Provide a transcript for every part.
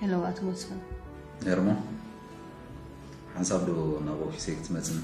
ሄሎ፣ ኣቶ መስፍን። ሄርሞ፣ ሓንሳብ ዶ ናብ ኦፊሰይ ክትመጽኒ?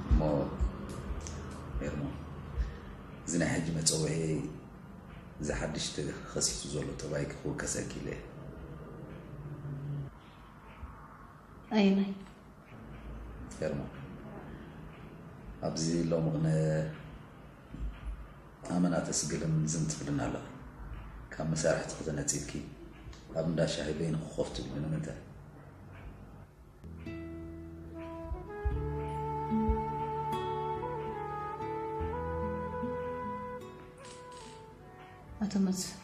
እሞ ኤርሞ፣ እዚ ናይ ሕጂ መጸውዒ፣ እዚ ሓድሽ ተኸሲቱ ዘሎ ጠባይኪ ክውከስ ኣኪለ። ኣየናይ? ኤርሞ፣ ኣብዚ ሎሚ ቅነ ኣመና ተስግልን ዝም ትብልን ኣለኻ። ካብ መሳርሕትኺ ተነጺልኪ ኣብ እንዳ ሻሂ በይንኺ ኮፍ ትብሊ ንምንታይ? ኣቶ መስፍን፣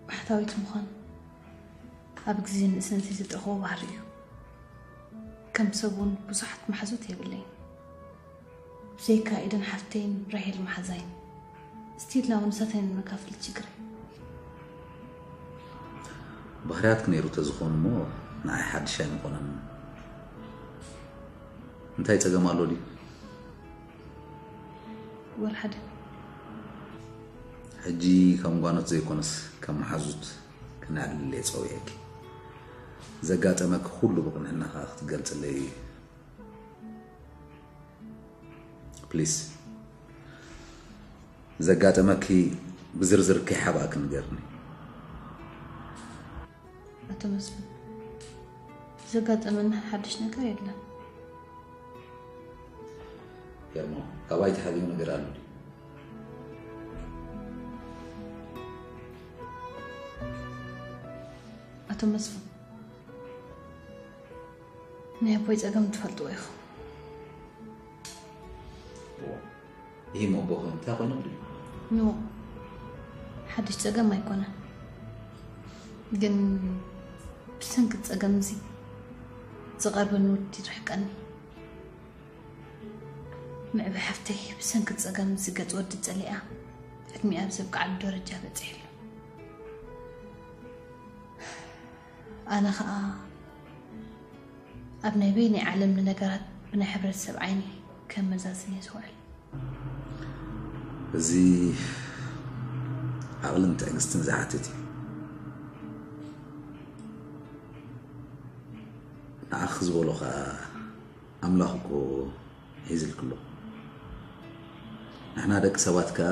ባሕታዊት ምዃን ኣብ ግዜ ንእስነተይ ዝጠኸቦ ባህሪ እዩ። ከም ሰብ እውን ብዙሓት መሓዙት የብለይን። ብዘይካ ኤደን ሓፍተይን ራሄል መሓዛይን፣ ስቴላ እውን ንሳተይን መካፍልቲ ችግረይ። ባህርያትኪ ነይሩ ተዝኾን እሞ ንዓይ ሓድሽ ኣይምኾነን። እንታይ ጸገም ኣሎ ድዩ? ወላ ሓደ። ሕጂ ከም ጓኖት ዘይኮነስ ከም መሓዙት ክነዕልል እየ ጸዊዐኪ። ዘጋጠመኪ ኩሉ ብቕንዕና ከኣ ክትገልጽለይ ፕሊስ። ዘጋጠመኪ ብዝርዝር ከይሓባእኪ ንገርኒ። ኣቶ መስፍን፣ ዘጋጠመና ሓድሽ ነገር የለን። ኤርሞ፣ ካባይ ትሓብዮ ነገር ኣሎ ድዩ? ኣቶ መስፍን፣ ናይ ኣቦይ ጸገም ትፈልጥዎ ኢኹም። እዎ። ይህ መቦኸ እንታይ ኮይኖም ድዩ? ኖ፣ ሓድሽ ጸገም ኣይኮነን። ግን ብሰንኪ ጸገም እዚ ዝቐርበኒ ወዲ ይርሕቀኒ። ምዕባይ ሓፍተይ ብሰንኪ ጸገም እዚ ገጽ ወዲ ጸሊኣ ዕድሚኣ ኣብ ዘብቅዓሉ ደረጃ በጺሐ ኣሎ። ኣነ ኸኣ ኣብ ናይ በይነይ ዓለም ንነገራት ብናይ ሕብረተሰብ ዓይኒ ከም መዛዝን እየ ዝውዕል። እዚ ዓቕልን ትዕግስትን ዝሓትት እዩ። ንዓኺ ዝበሎ ኸኣ ኣምላኽ እኮ ሒዝልኪ ኣሎ። ንሕና ደቂ ሰባት ከኣ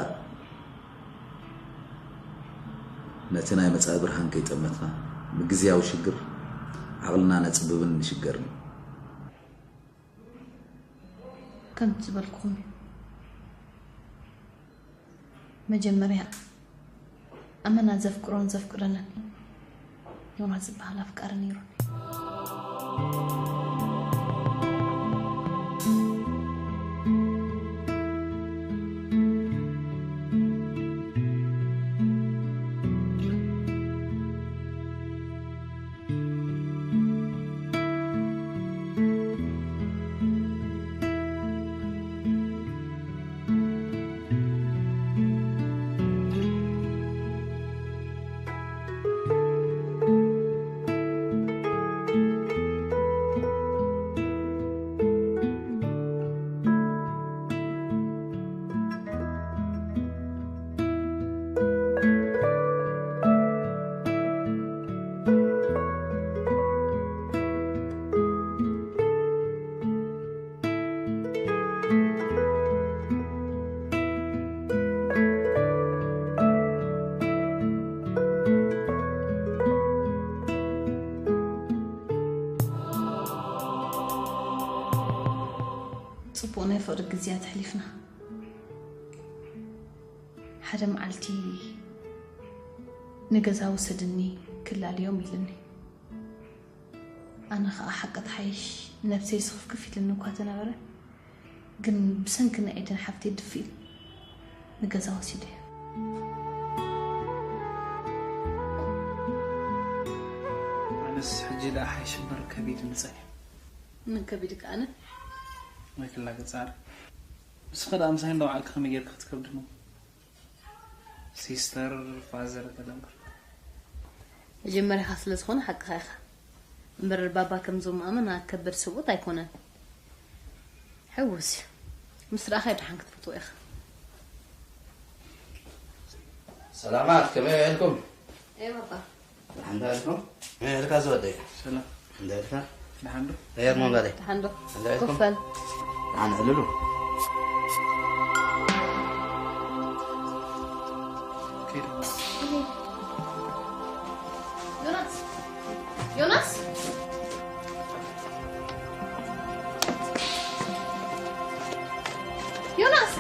ነቲ ናይ መጻኢ ብርሃን ከይጠመትና ብግዝያዊ ሽግር ዓቕልና ነጽብብን ንሽገርን። ከምቲ ዝበልኩኹም እዩ። መጀመርያ ኣመና ዘፍቅሮን ዘፍቅረንን ዮናስ ዝበሃል ኣፍቃሪ ነይሩኒ። ጽቡቕ ናይ ፍቕሪ ግዜያት ኣሕሊፍና። ሓደ መዓልቲ ንገዛ ውሰድኒ ክላለዮም ኢልኒ። ኣነ ኸኣ ሓቂ ተሓይሽ ነብሰይ ስኽፍክፍ ኢልኒ እኳ ተነበረ፣ ግን ብሰንኪ ናይ ኤደን ሓፍተይ ድፍእ ኢሉ ንገዛ ወሲዱ። ኣነስ ሕጂ ደኣ ሓይሽ እምበር ከቢድ ንጸኒ። ምን ከቢድካ ኣነ? ወይ ክላገጻር። ንስኻ ደኣ ምሳይ እንዳ ወዓልካ ከመይ ጌርካ ክትከብድሞ? ሲስተር፣ ፋዘር ተደምር። መጀመርያኻ ስለ ዝኾነ ሓቅኻ ኢኻ። እምበር ባባ ከም ዞም ኣመና ከበድ ሰብኡት ኣይኮነን። ሕውስ እዩ። ምስ ረኣኻ ብሓን ክትፈትዎ ኢኻ። ሰላማት፣ ከመይ ውዒልኩም? ኤ ባባ። ደሓን ዶ ኢልኩም? ከመይ ውዒልካ ዝወደይ? ሰላም። ደሓን ዶ ኢልካ? ደሓን ዶ? ሄር መንጋለይ። ደሓን ዶ? ደሓን ዶ ኢልኩም? ክፈል። ደሓን ዕልሉ። ኪዱ። ዮናስ! ዮናስ! ዮናስ!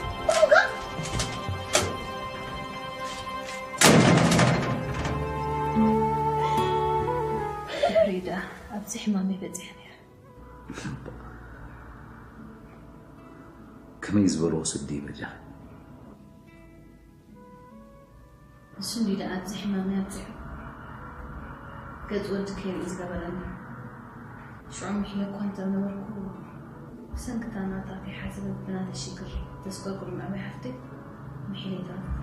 ድሕሪ ደኣ ኣብዚ ሕማመይ በጺሐ ነይረ። ከመይ ዝበልዎ ስዲ በጃ? እሱ እንዲ ደኣ ኣብዚ ሕማመይ ኣብጺሑ ገጽ ወዲ ከይርኢ ዝገበረኒ። ሽዑ ምሒለ እኳ እንተነበርኩ፣ ብሰንክታ ናታ ከይሓሰበት ብናተይ ሽግር ተስቀቅሉ ምዕባይ ሓፍተይ ምሒለ ኣይተረፍኩ።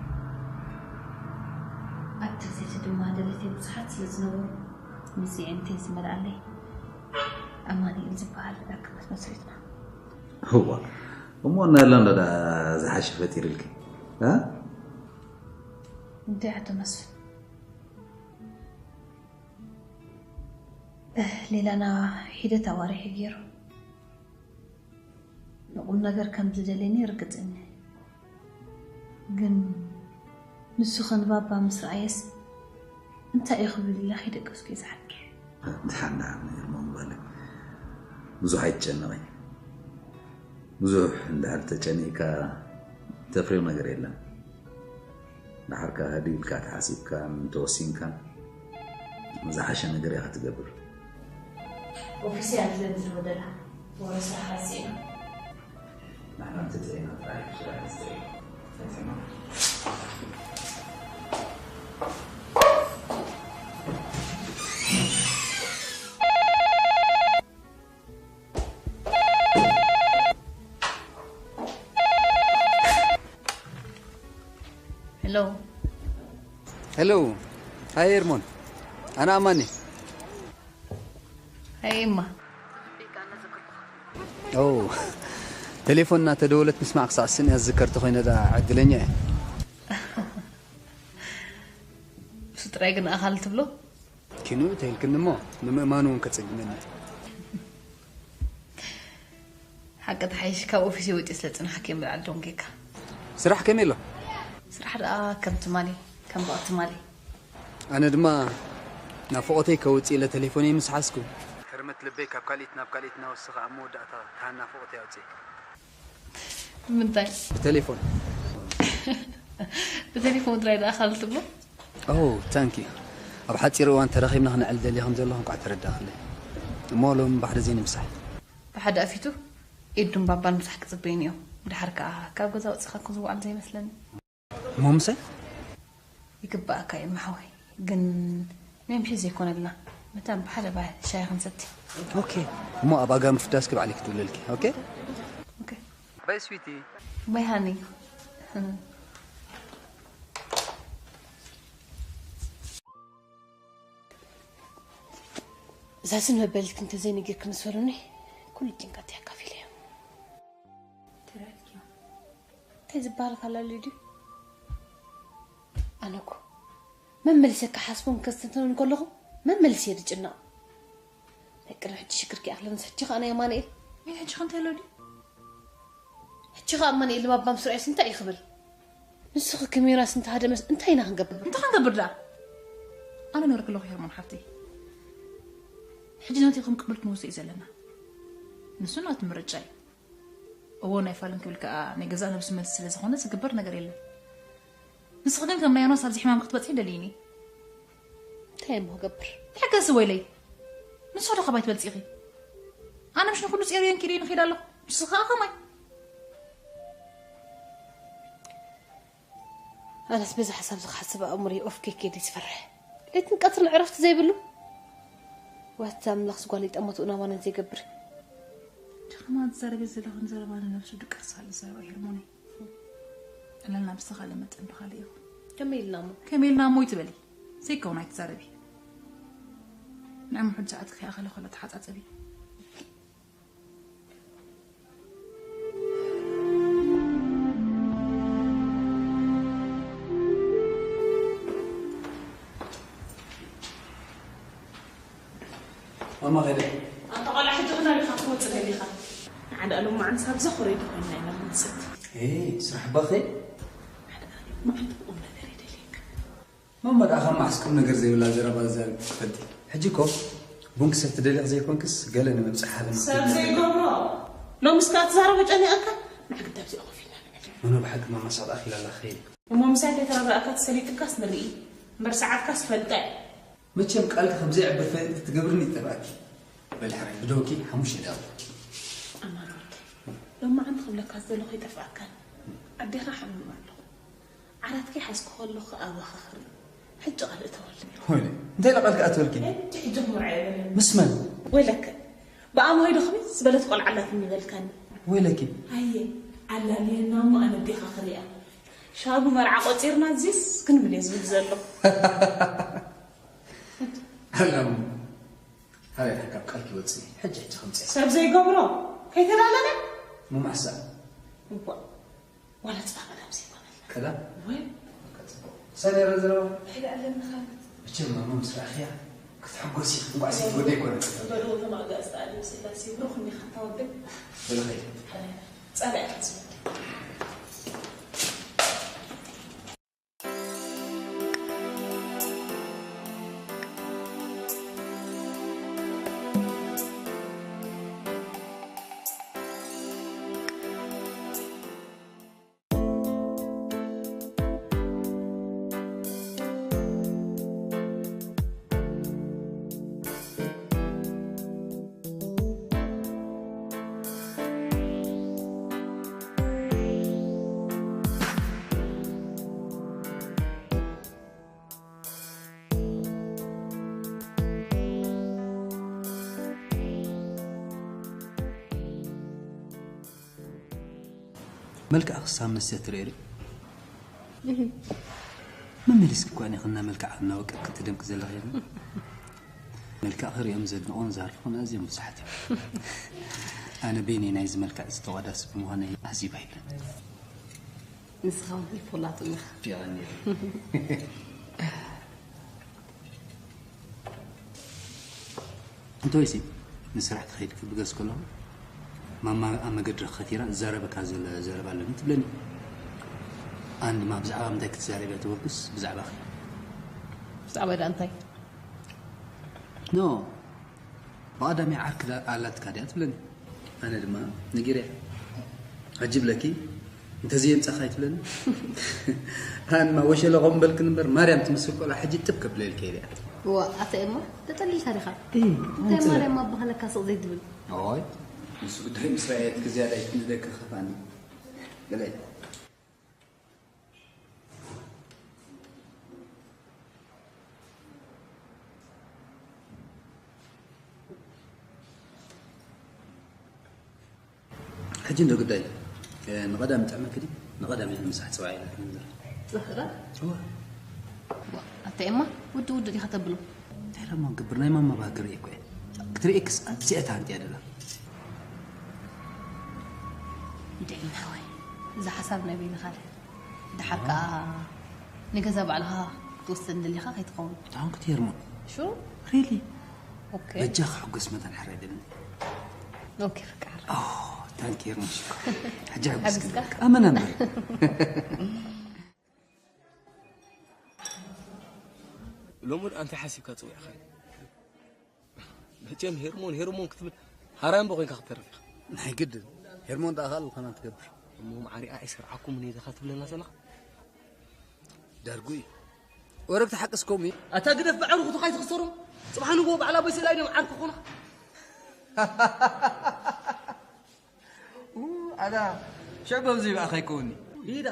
ኣብቲ ግዜ እቲ ድማ ደለተይ ብዙሓት ስለ ዝነበሩ፣ ምስዚ ኣዒንተይ ዝመልኣለይ ኣማኑኤል ዝበሃል ዕርክነት መስሪትና። እዋ፣ እሞ እናሎ እንዶ ደኣ ዝሓሸ ፈጢርልኪ? እ? እንታይ ኣቶ መስፍን? ሌላና ሒደት ኣዋርሕ ገይሩ። ንቁም ነገር ከም ዝደልየኒ ርግጽኛ እየ። ግን ንሱ ከ ንባባ ምስ ረኣየስ እንታይ እዩ ክብል ኢለ ከይደቀስኩ እየ ዝሓድር። ደሓን ደሓን፣ እሞ ምባል ብዙሕ ኣይትጨነቒ። ብዙሕ እንድሕር ተጨኒቕካ ተፍርዮ ነገር የለን። ደሓር ከኣ ህድእ ኢልካ ተሓሲብካን ተወሲንካን ዝሓሸ ነገር ኢኻ ትገብር። ኦፊሰይ ኣትለ ብዝበደላ ወረ ስራሕ ረሲዕና። ንሕና እንተዘይና ጥራይ ስራሕ ንስተይ ፈቲና። ሄሎ። ሄሎ። ሃይ ኤርሞን። ኣነ ኣማን እየ። ሃይ ኤማ። ኦ፣ ቴሌፎን እናተደወለት ምስማዕ ክሳዕ ስኒ እያ ዝዝከር ተኾይነ ደኣ ዕድለኛ እየ። እሱ ጥራይ ግን ኣኻል ትብሎ? ኪኑ ተይልክኒ እሞ ንምእማኑ እውን ከጸግመኒ። ሓቂ ተሓይሽ ካብ ኦፊስ ወጺ ስለ ጽናሕኪ እምበር ዓዶም ጌካ። ስራሕ ከመይ ኣሎ? ስራሕ ደኣ ከም ትማሊ፣ ከም ብቐ ትማሊ። ኣነ ድማ ናፍቖተይ ከውጽእ ኢለ ቴሌፎነይ ምስ ሓዝኩ፣ ህርመት ልበይ ካብ ካልኢት ናብ ካልኢት እናወሰኸ ኣብ መወዳእታ እታ ናፍቖተይ ኣውጽእ። ብምንታይ? ብቴሌፎን። ብቴሌፎን ጥራይ ደኣ ኣኻል ትብሎ? ኦ፣ ታንኪ። ኣብ ሓጺር እዋን ተራኺብና ክነዕል ደልየ ከም ዘለኹ እንቋዕ ተረዳእክለይ። እሞ ሎም ባሕሪ ዘይንምሳሕ። ብሓደ ኣፊቱ ኢዱን ባባን ምሳሕ ክጽበዩኒ እዮም። ድሓር ከኣ ካብ ገዛ ወጺኻ እኮ ዝወዓል ዘይመስለኒ። እሞ ምሳይ? ይግባኣካ እዩ እሞ ሓወይ። ግን ናይ ምሸት ዘይኮነልና። መታን ብሓደ ባህ ሻሂ ክንሰቲ። ኦኬ። እሞ ኣብ ኣጋ ምፍዳስኪ ባዕለይ ክድውለልኪ። ኦኬ? ኦኬ። ባይ ስዊቲ። ባይ ሃኒ። እዛ ስን መበልት እንተዘይነጊርክኒ ዝበሉኒ ኩሉ ጭንቀት የካፊለዮም። ተረድኪ? እንታይ ዝበሃል ካላ ድዩ? ኣነ እኮ መመሊሰ ክሓስቦን ከስተንትኖን ከለኹ መመሊሰ እየ ዝጭነቕ። ናይ ቅድሚ ሕጂ ሽግርኪ ይኣኽለንስ ሕጂ ኸኣ ናይ ኣማኑኤል። ናይ ሕጂ ኸ እንታይ ኣሎ ድዩ? ሕጂ ኸኣ ኣማኑኤል ንባባ ምስ ረኣየስ እንታይ እዩ ክብል? ንስኺ ክሜራስ እንተሃደመስ እንታይ ኢና ክንገብር? እንታይ ክንገብር ደኣ? ኣነ ነርኪ ኣለኹ ሄርሞን ሓፍተይ። ሕጂ ናተይ ከም ቅብል ክንወስድ እዩ ዘለና። ንሱ ናቱ ምርጫ እዩ። እዎ ናይ ፋልን ክብል ከኣ ናይ ገዛእ ነብሱ መልሲ ስለ ዝኾነ ዝግበር ነገር የለን። ንስኺ ግን ከም ናይ ዮናስ ኣብዚ ሕማም ክትበጽሒ ደልይኒ። እንታይ እሞ ክገብር? ተሓገሲ ወይለይ። ንሱ ዶ ካባይ ትበልጺ ኢኺ? ኣነ ምሽ ንኹሉ ጼርየን ኪደይ ንኸይድ ኣለኹ። ንሱ ከኣ ከማይ። ኣነስ በዚ ሓሳብ ዝሓስብ ኣእምሮይ ኦፍ ኬክ ኬዲ ዝፈርሕ። ለይትን ቀትርን ዕረፍቲ ዘይብሉ። ዋታ ኣምላኽ ዝጓል ይጠመቱ ናባና ዘይገብር። ድኽማ ትዛረቢ ዘለኽን ዘረባ ንነብሱ ድቃስ ሃለ ዘረባ ሄርሞኒ። ዕላልና ምስ ተኻለ መጠን ብኻልእ ይኹን። ከመይ ኢልና እሞ? ከመይ ኢልና እሞ ይትበሊ? ዘይከውን ኣይትዛረቢ። ንዕሚ ሕጂ ሰዓት ከይኣኸለ ከሎ ተሓጻጸቢ። ማማ ኸይደ። ኣንታ ቆልዓ ሕጂ ኽና ዲኻ ክትወጽእ ደሊኻ? ንዓዳ ሎማዓንቲ ሳብ ዘኹረይ ተኾይንና ኢና ንወስድ። ኤይ፣ ስራሕ ባኸይ? ንዓዳ ሎማዓንቲ ቁም ነገር እየ ደልየካ። ማማ ደኣ ካብ መዓስ ቁም ነገር ዘይብላ ዘረባ ዝዛረብ ትፈልጢ? ሕጂ እኮ ቡን ክሰቲ ደሊኽ ዘይኮንክስ ገለ ንምብጻሕ ሃለ ሰብ ዘይገብሮ። ሎምስ ከኣ ትዛረቦ ጨኒቐካ? ንዓግዳ ኣብዚኣ ኮፍ ኢልና ንዕልል። መኖ ብሓቂ ማማ ሳብ ኣኺላ ኣላ ኸይድ። እሞ ምሳይ ከይተረዳእካ ተሰሊጥካስ ንርኢ። እምበር ሰዓትካስ ፈልጠ። መቸም ቃልኪ ከም ዘይዕብር ፈሊጥኪ ትገብርኒ ይጠፍኣኪ። በሊ ሕራይ ብደውኪ ሓሙሽተ ደቂቕ። ኣማን ወደይ። ሎማዓንቲ ክብለካ ዝደለኹ ይጠፍኣካን። ኣዴኻ ሓሚማ ኣለኹ። ዓራትኪ ሓዝኩ ከለኹ ኣባኻ ክርኢ። ሕጂ ቃል እተወልኒ። ሆይነ፣ እንታይ ኢለ ቃልኪ ኣትወልኪ? ሕጂ ሕጂ ክምርዖ የብለኒ። ምስ መን? ወይለከ። ብኣምሆይ ዶ ከመይ ዝበለት ቆልዓ ኣላትኒ በልካኒ። ወይለኪ። ኣየ፣ ኣላልየና እሞ ኣነ ኣዴኻ ክሪኣ። ሻቡ መርዓ ቆጺርና እዚስ ክንብል እየ ዝብል ዘለኹ። ኣላሙ። ሃለና ካብ ቃልኪ ወጽኢ። ሕጂ ሕጂ ከምጽእ። ሰብ ዘይገብሮ ከይተላለለ? ምማሕሳ። እዋ። ዋላ ጽባቐ ናብ ዘይኮነልና። ከላ? ወይ? በቃ ጽቡቕ። ሳይ ነይረ ዘለዋ? እንታይ ደኣ ኣለኒ ካልእ? መቸም ማማ ምስ ረኣኽያ ክትሕጎሲ፣ እንቋዕ ሲ ወደይ ኮነ። በሉ፣ እቶም ኣጋእዝቲ ኣልዮም ስላሴ፣ ብሩኽ እንዲኻ እታ ወደይ። በሉ ኸይድ። ሓለና። ጸላኢ ክትዝውድ። መልክዕ ክሳብ መስተ ትርኢ ዶ? እህ። መመሊስኪ እኳ እኔ ክና መልክዕ እናወቀጥኪ ትደምቂ ዘለኺ የለን። መልክዕ ክሪኦም ዘድንቑን ዝሃርፉን ኣዝዮም ብዙሓት እዮም። ኣነ በይነይ ናይዚ መልክዕ ዝተዋዳስ ብምዃነይ ኣዝዩ ባህ ይብለኒ። ንስኻ እውን ህልፍ ውላጡ ኢኻ። ፊቐኒ። እንተወይሲ ንስራሕ ክኸይድ ክብገስ ከለኹ ማማ ኣብ መገዲ ረኸቲራ ዝዛረበካ ዘሎ ዘረባ ኣለኒ ትብለኒ። ኣን ድማ ብዛዕባ ምንታይ ክትዛረብ እያ ትበልኩስ ብዛዕባኺ። ብዛዕባ ደኣ እንታይ? ኖ፣ ብቐዳሚ ዓርኪ ዳ-፣ ኣላትካ ድያ ትብለኒ። ኣነ ድማ ነጊረያ። ሕጂ ብለኪ፣ እንተዘየምጻኻ ኣይትብለኒ። ኣነ ድማ ወሸለ ከምኡ በልክን እምበር፣ ማርያም ትመስል ቆልዓ ሕጂ ጥብ ከብለልኪ እየ። ዋ፣ ኣታ ኤማ፣ ተጠሊልካ ዲኻ? እይ፣ እንታይ ኣንተ ማርያም ኣባህለካ ስቕ ዘይትብል? ኦይ፣ ንሱ ጉዳይ ምስ ረኣየትኪ ዝያዳ ኣይትንደኪ ከፋኒ። ገለ ሕጂ እንዶ ግዳይ፣ እ፣ ንቐዳም ይጥዕመኪ ድዩ? ንቐዳም እያ ንምሳሕ ጽባሕ ኢላ ትንዝር። ጽባሕ ቀዳም? እወ። ዋ፣ ኣታ ኤማ፣ ውዲ ውዲ ዲኻ ተብሎ? እንታይ ደሞ ንገብር፣ ናይ ማማ ባህጊ ርእየ እኮ እየ። ክትርእየክስ ኣዝያ እያ ትሃንጥያ ደላ። እንድዒ ናወይ፣ እዚ ሓሳብ ናይ በይንኻ ድያ? ደሓር ከኣ ንገዛ ባዕልኻ ክትወስድ እንደሊኻ ከይትኸውን። ታውን ክትሄርሞ። ሹ? ሪሊ? ኦኬ። በጃ ክሕጎስ መጠን ሕራይ ደልኒ። ኦኬ፣ በቃ ሕራይ። ኦ፣ ታንክ ዩ ሄርሞን ሽኮር። ሕጂ ሕጉስ ሓግዝካ? ክብለካ። ኣመና እምበር። ሎሚ ደኣ እንታይ ሓሲብካ ጽዊዕኻኒ? መቸም ሄርሞን፣ ሄርሞን ክትብል ሃራምበ ኮይንካ ክትተርፍ ኢኻ። ናይ ግድን። ሄርሞን ደኣ ካልእ ከማን ትገብር። እሞ ማዕሪኣ ኣይሰርዓኩምን እየ ኢኻ ትብለና ዘለኻ? ዳርጉ እዩ። ወረግቲ ሓቅስ ከምኡ እዩ። ኣታ ግደፍ፣ ብዕሩኽቱ ካይትኽሰሮም። ጽባሕ ንግሆ ባዕላ ኣቦይ ስእላይ ድዮም ዓርኩ ኾና። ኡ፣ ኣዳ፣ ሽዕብ ኣብዚ ይብኣኻ ይከውኒ። ይዳ፣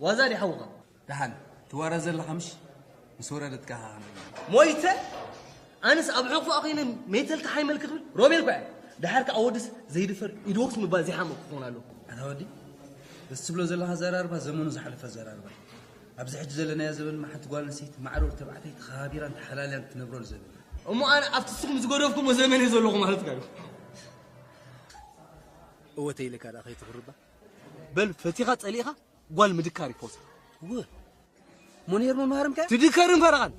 ዋዛ ድዩ ሓውኻ? ደሓን፣ ትዋረ ዘለኻ ምሽ? ምስ ወረደትካ ኸኣ ኸመይ? ሞይተ? ኣነስ ኣብ ሕቑፋ ኮይነ ሜተልካ ሓይመልክ ክብል ሮቤል ኳ እየ። ደሓር ከኣ ወድስ ዘይድፈር ኢድወስ ምባል ዘይሓመኩ ክኾን ኣለዎ። ኣታ ወዲ፣ እዚ ትብሎ ዘለኻ ኣዘራርባ ዘመኑ ዝሓለፈ ኣዘራርባ እዩ። ኣብዚ ሕጂ ዘለናዮ ዘበን ድማ ሓንቲ ጓል ኣንስተይቲ ማዕረ ወዲ ተባዕታይ ተኸባቢራን ተሓላልያን ክትነብረሉ ዘበን እዩ። እሞ ኣነ ኣብቲ ንስኹም ዝገደፍኩሞ ዘመን እየ ዘለኹ ማለትካ እዩ። እወ ተይለካ ደኣ ከይትኹርባ። በል ፈቲኻ ጸሊእኻ ጓል ምድካር ይፈውሳ። እወ። ሞኔር መማህርም ከ? ትድከርን ፈረቓን።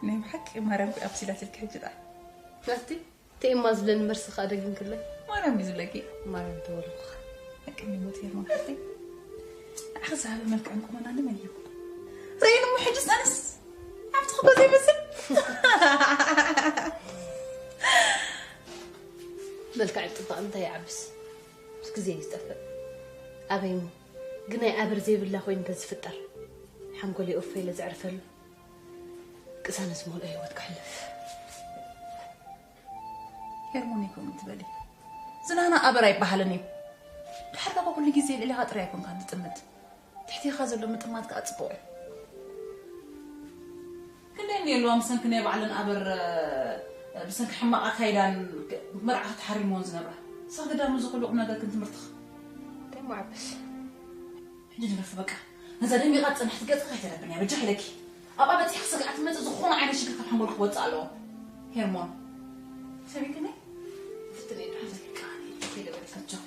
ናይ ብሓቂ ማርያም ኣብሲላትልኪ ሕጂ ደኣ። ናቲ፣ ተኤማ ዝብለኒ መርሲ ከኣ ደጊምክለይ። ማርያም እዩ ዝብለኪ። ማርያም ተወልኩኻ። ሓቂ ንሞት እየ ማሓተይ። ንዓኺ ዝሃበ መልክዕን ቁመናን መን እዩ? ርእይኒ እሞ ሕጂ ሰንስ ኣብቲ ክበ ዘይመስል። መልክዕ ጽባቕ እንታይ ይዓብስ? ምስ ግዜ እዩ ዝጠፍእ። ኣበይ እሞ? ግናይ ኣበር ዘይብላ ኮይኑ እንተዝፍጠር፣ ሓንጎለይ ኦፈ ኢለ ዘዕርፈሉ፣ ቅሳነት ዝመልኦ ህይወት ከሕልፍ። ሄርሞን፣ ከምኡ ትበሊ። ዝናና ኣበር ኣይበሃልን እዩ። ድሓር ካብ ኩሉ ግዜ ልዕሌኻ ጥራይ ኣይኮንካን ትጥምት። ትሕቴኻ ዘሎ ምጥማት ከኣ ጽቡቕ እዩ። ክንደይ እኒኦ ኣለዋ ብሰንኪ ናይ ባዕለን ኣበር፣ እ፣ ብሰንኪ ሕማቕ ኣካይዳን ክ-፣ መርዓ ክትሓሪሞን ዝነብራ። ንስኺ ግዳ ምስዚ ኩሉ ቁም ነገር ግን ትምህርትኺ። እንታይ እሞ ዓብስ? ሕጂ ንረፍ በቃ። ነዛ ደሚቓ ዝጸንሐት ገጽ ከይተረብንያ በጃኺ ኢለኪ። ኣብኣ በጺሕኪ ስግኣት ትመጽእ ዝኾነ ዓይነት ሽግር ካብ ሓንጎልኪ ክወጽእ ኣለዎ። ሄርሞን። ሰሚዕክኒ? ፍትነይ ዶ ሓዘኪ ቃኒ? ከይደ በል። ኣጆኺ።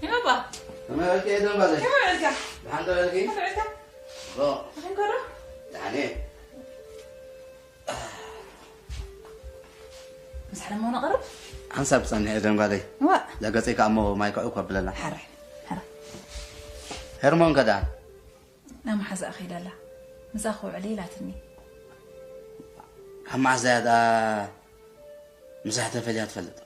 ይመባ። ከመይ በልኪ ኤደን ጓለይ? ከመይ በልካ? ደሓን ዶ በልኪ? ከመይ በልካ? ዶ? ደሓንካ ዶ? ደሓን እየ። ምሳሕ ደሞ ነቕርብ? ሓንሳብ ጸንሕ ኤደን ጓለይ። ዋ። ለገጸይ ከኣ እሞ ማይ ክዕው ከብለላ። ሓራይ፣ ሓራይ። ሄርሞን ከ ደኣ? ናብ መሓዛኣ ከይዳ ኣላ። ምስኣ ክውዕል እየ ኢላትኒ። ካብ መሓዛያ ደኣ ምሳሕ ተፈልያ ትፈልጥ?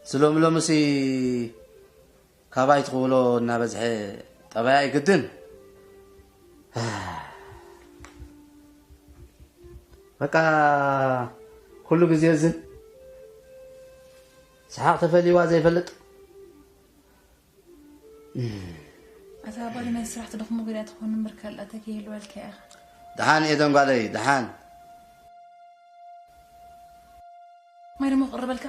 ስሎም ሎምሲ ካባይ ትኽብሎ እናበዝሐ ጠባያ ይግድን። በቃ ኩሉ ግዜ እዚ ሰሓቕ ተፈልይዋ ዘይፈልጥ። ኣታ ባዲ ናይ ስራሕ ትደኽሞ ገዳ ትኾን እምበር ካልእ ኣታ ከይህልወልካ ኢኻ። ደሓን ኤደን ጓለይ፣ ደሓን። ማይ ደሞ ክቕርበልካ?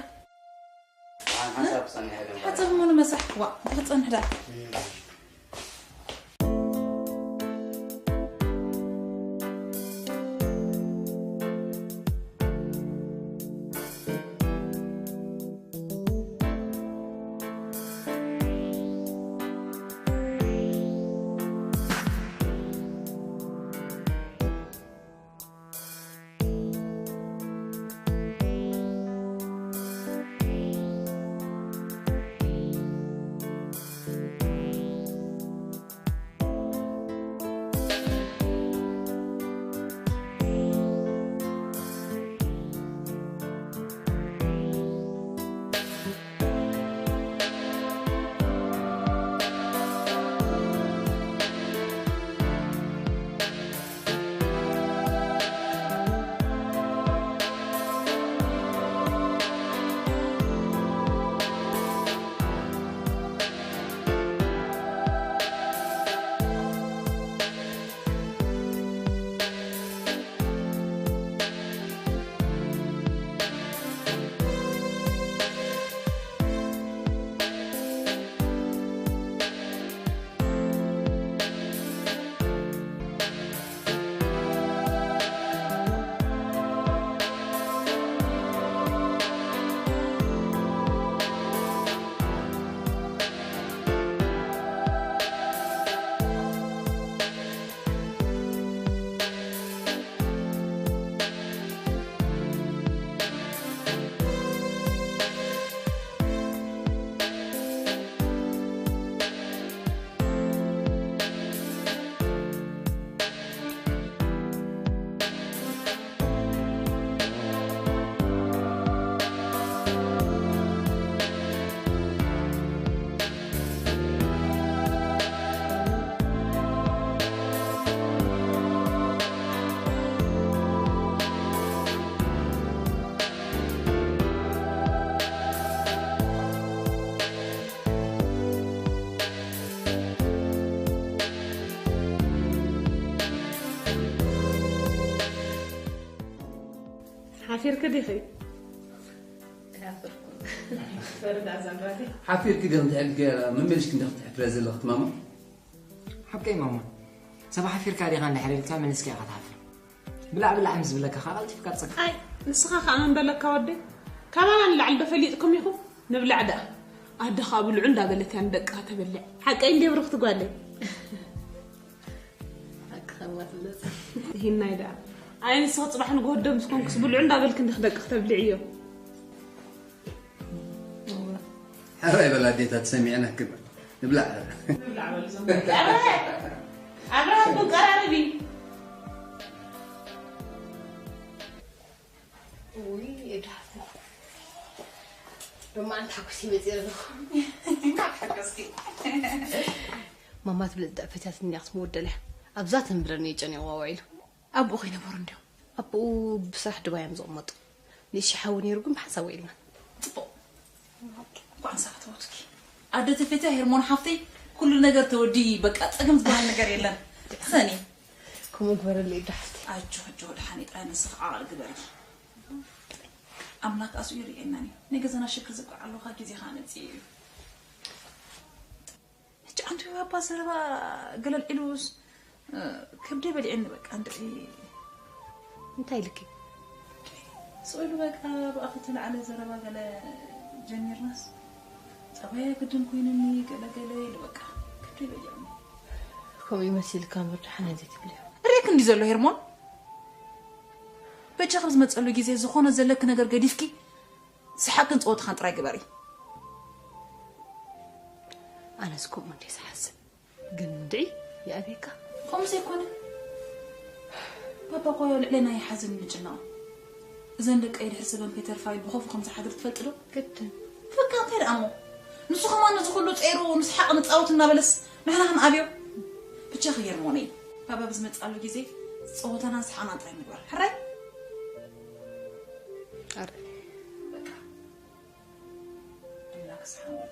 ደሓን ሓንሳብ ክጸንሕ ኤደን ጓለይ። ሓንሳብ እሞ ንመሳሕ፣ ዋ፣ እንታይ ክጸንሕ ደኣ? እም። ሓፊርክ ዲኺ? ኣይሓፈርኩን። ፈርዳ ዛምራቲ። ሓፊርክ ዲኺ እንድሕር መመሊስክ እንዲኺ ትሕፍረ ዘለኽት ማማ? ሓቀይ ማማ፣ ሰብ ሓፊርካ ዲኻ እንድሕር ኢልካ መሊስካ ኢኻ ትሓፍር። ብላዕ ብላዕ ምስ ዝብለካ ከዓ ቀልጢፍካ ትፀግብ። ኣይ ንስኻ ከዓ መን በለካ ወደይ? ካባና ንላዕሊ ዶ ፈሊጥኩም ኢኹም? ንብላዕ ደኣ። ኣደኻ ብልዑ እንዳበለት እያ ንደቃ ተበልዕ። ሓቀይ እንድየ ብርኽቲ ጓለይ? ሓቅኻ እማ ትብለጽ። ይሂናይ ደኣ። ኣይ ንስኺ ጽባሕ ንግሆ ኣደ ምስ ኮንክስ ብልዑ እንዳበልክ እንዲኺ ደቅኺ ተብልዕዮ። ሕራይ በላ ኣዴታት ሰሚዕና ክብል ንብላዕ። ንብላዕ በሉ እዞም ደቂ። ኣብርሃ! ኣብርሃ ቡን ቀራርቢ። ውይ፣ ኤዱ ሓፍተይ። ሎማዓንቲ ሓጎስ ይመጽእ ኣለኹ። ካብ ሓጎስኪ። ማማ ትብለጽ ደኣ ፈትያትኒ እያ ክትመወደልያ። ኣብዛ ተንብረኒ እዩ ጨኒቕዋ ውዒሉ። ኣቦኡ ከይነበሩ እንድዮም። ኣቦኡ ብስራሕ ድባይ እዮም ዝቕመጡ። ንእሽተይ ሓዊ ነይሩ ግን ብሓንሳብ ውዒልና። ጽቡቕ። እንኳዕ ንስኻ ተወቱኪ። ኣደ ተፈትያ ሄርሞን ሓፍተይ፣ ኩሉ ነገር ተወዲ፣ በቃ ጸገም ዝበሃል ነገር የለን። ሰኒ። ከምኡ ግበረለይ ኤዱ ሓፍተይ። ኣጆ፣ ኣጆ፣ ደሓን እዩ። ጥራይ ንስኻ ዓቕሊ ግበሪ። ኣምላክ ኣስኡ ይርእየናን እዩ። ናይ ገዛና ሽግር ዝብቃዕ ኣለኻ፣ ግዜኻ መጺኡ እዩ። ሕጂ ኣንቱ ኣባ ዘረባ ገለል ኢሉስ፣ እ፣ ከብደይ በሊዕኒ በቃ፣ እንድዒ። እንታይ ኢልኪ? ስቕ ኢሉ በቃ፣ ብኣኺ ተላዕለ ዘረባ ገለ ጀሚርናስ፣ ጸባያ ግድን ኮይንኒ፣ ገለ ገለ ኢሉ በቃ፣ ከብደይ በሊዕኒ። ከምኡ ይመሲልካ እምበር ደሓን እንዴ ትብልዮ? ሪክ እንዲ ዘሎ ሄርሞን፣ በጃ ካብ ዝመጸሉ ግዜ ዝኾነ ዘለኪ ነገር ገዲፍኪ፣ ሰሓቅን ጸወታኻን ጥራይ ግበሪ። ኣነስ ከምኡ እንዴ ዝሓስብ። ግን እንድዒ ይኣብየካ። ከምኡ ዘይኮነ፣ ባባ እኮ ልዕለና ይሓዝን ንጭነቕ። እዘን ደቀይ ድሕሪ ሰበን ከይተርፋ ኢሉ ብኸፉ ከም ዝሓድር ትፈልጢ ዶ? ግድን። በቃ እንታይ ደኣ እሞ? ንሱ ከማን ነዚ ኩሉ ጸይሩ ንስሓቕ ንጻወት እናበለስ ንሕና ክንኣብዮ? ብቻ ክየርሞነይ። ባባ ብዝመጻሉ ግዜ ጸወታናን ሰሓቕናን ጥራይ ንግበር። ሕራይ? ኣረ። በቃ። ኣምላክ ሰሓቕ።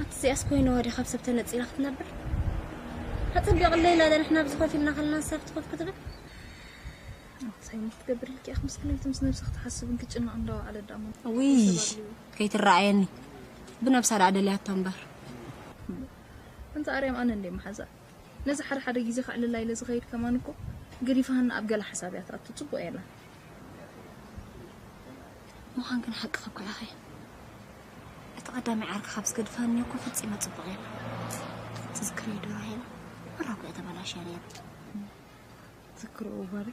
ኣቲ እዚኣስ ኮይንዋ ድያ ካብ ሰብ ተነጺላ ክትነብር? ኣጸቢቕለይ ኢላ ዶ ንሕና ኣብዚ ኮፍ ኢልና ከለና ንሳ ፍትኹፍ ክትብል? እንታይ ትገብር ኢልኪ ኢኺ ምስኪነይቲ ምስ ነብስኺ ክትሓስብን ክትጭነቕን እንዳወዓለት ደኣ እሞ ውይ ከይትረኣየኒ ብነብሳ ደኣ ደልያቶ እምበር። እንተ ኣርያም ኣነ እንደ መሓዛ ነዚ ሓደ ሓደ ግዜ ከዕልላ ኢለ ዝኸይድ ከማን እኮ ገዲፋሃና ኣብ ገለ ሓሳብ እያ ትኣቱ ጽቡቕ የላን። ምዃን ግን ሓቅኺ እኮ ኢኺ። እቲ ቀዳማይ ዓርኪ ካብ ዝገድፋኒ እኮ ፈጺመ ጽቡቕ የለን። ትዝክርዮ ዶ ራሄል? መራ እኮ እያ ተበላሽያ ነይራ። ትዝክርኦ እዋሪ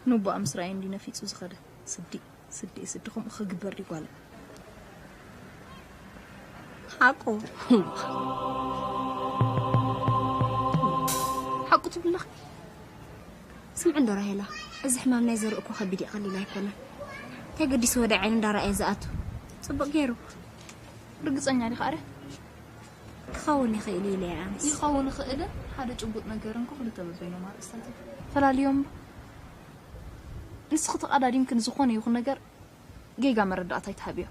ንቦኣ ምስ ረኣየ እንድዩ ነፊጹ ዝኸደ። ስዲ ስዲ ስዲ ከምኡ ክግበር ድዩ ጓል? ሓቁ ሓቁ ትብለኺ። ስምዒ እንዶ ራሄላ፣ እዚ ሕማም ናይ ዘርእኮ ከቢድ እዩ፣ ቀሊል ኣይኮነን። እንታይ ገዲሱ ወደ ዓይኒ እንዳረኣየ ዝኣቱ? ጽቡቕ ገይሩ። ርግጸኛ ዲኻ ኣረ? ክኸውን ይኽእል ኢለ እየ ኣነስ። ይኸውን ይኽእልን ሓደ ጭቡጥ ነገርን እኮ ክልተ በበይኖም ኣርእስታት እዮም። ፈላልዮም። ንስኺ ተቐዳዲምኪ ንዝኾነ ይኹን ነገር ጌጋ መረዳእታ ኣይትሃብዮ።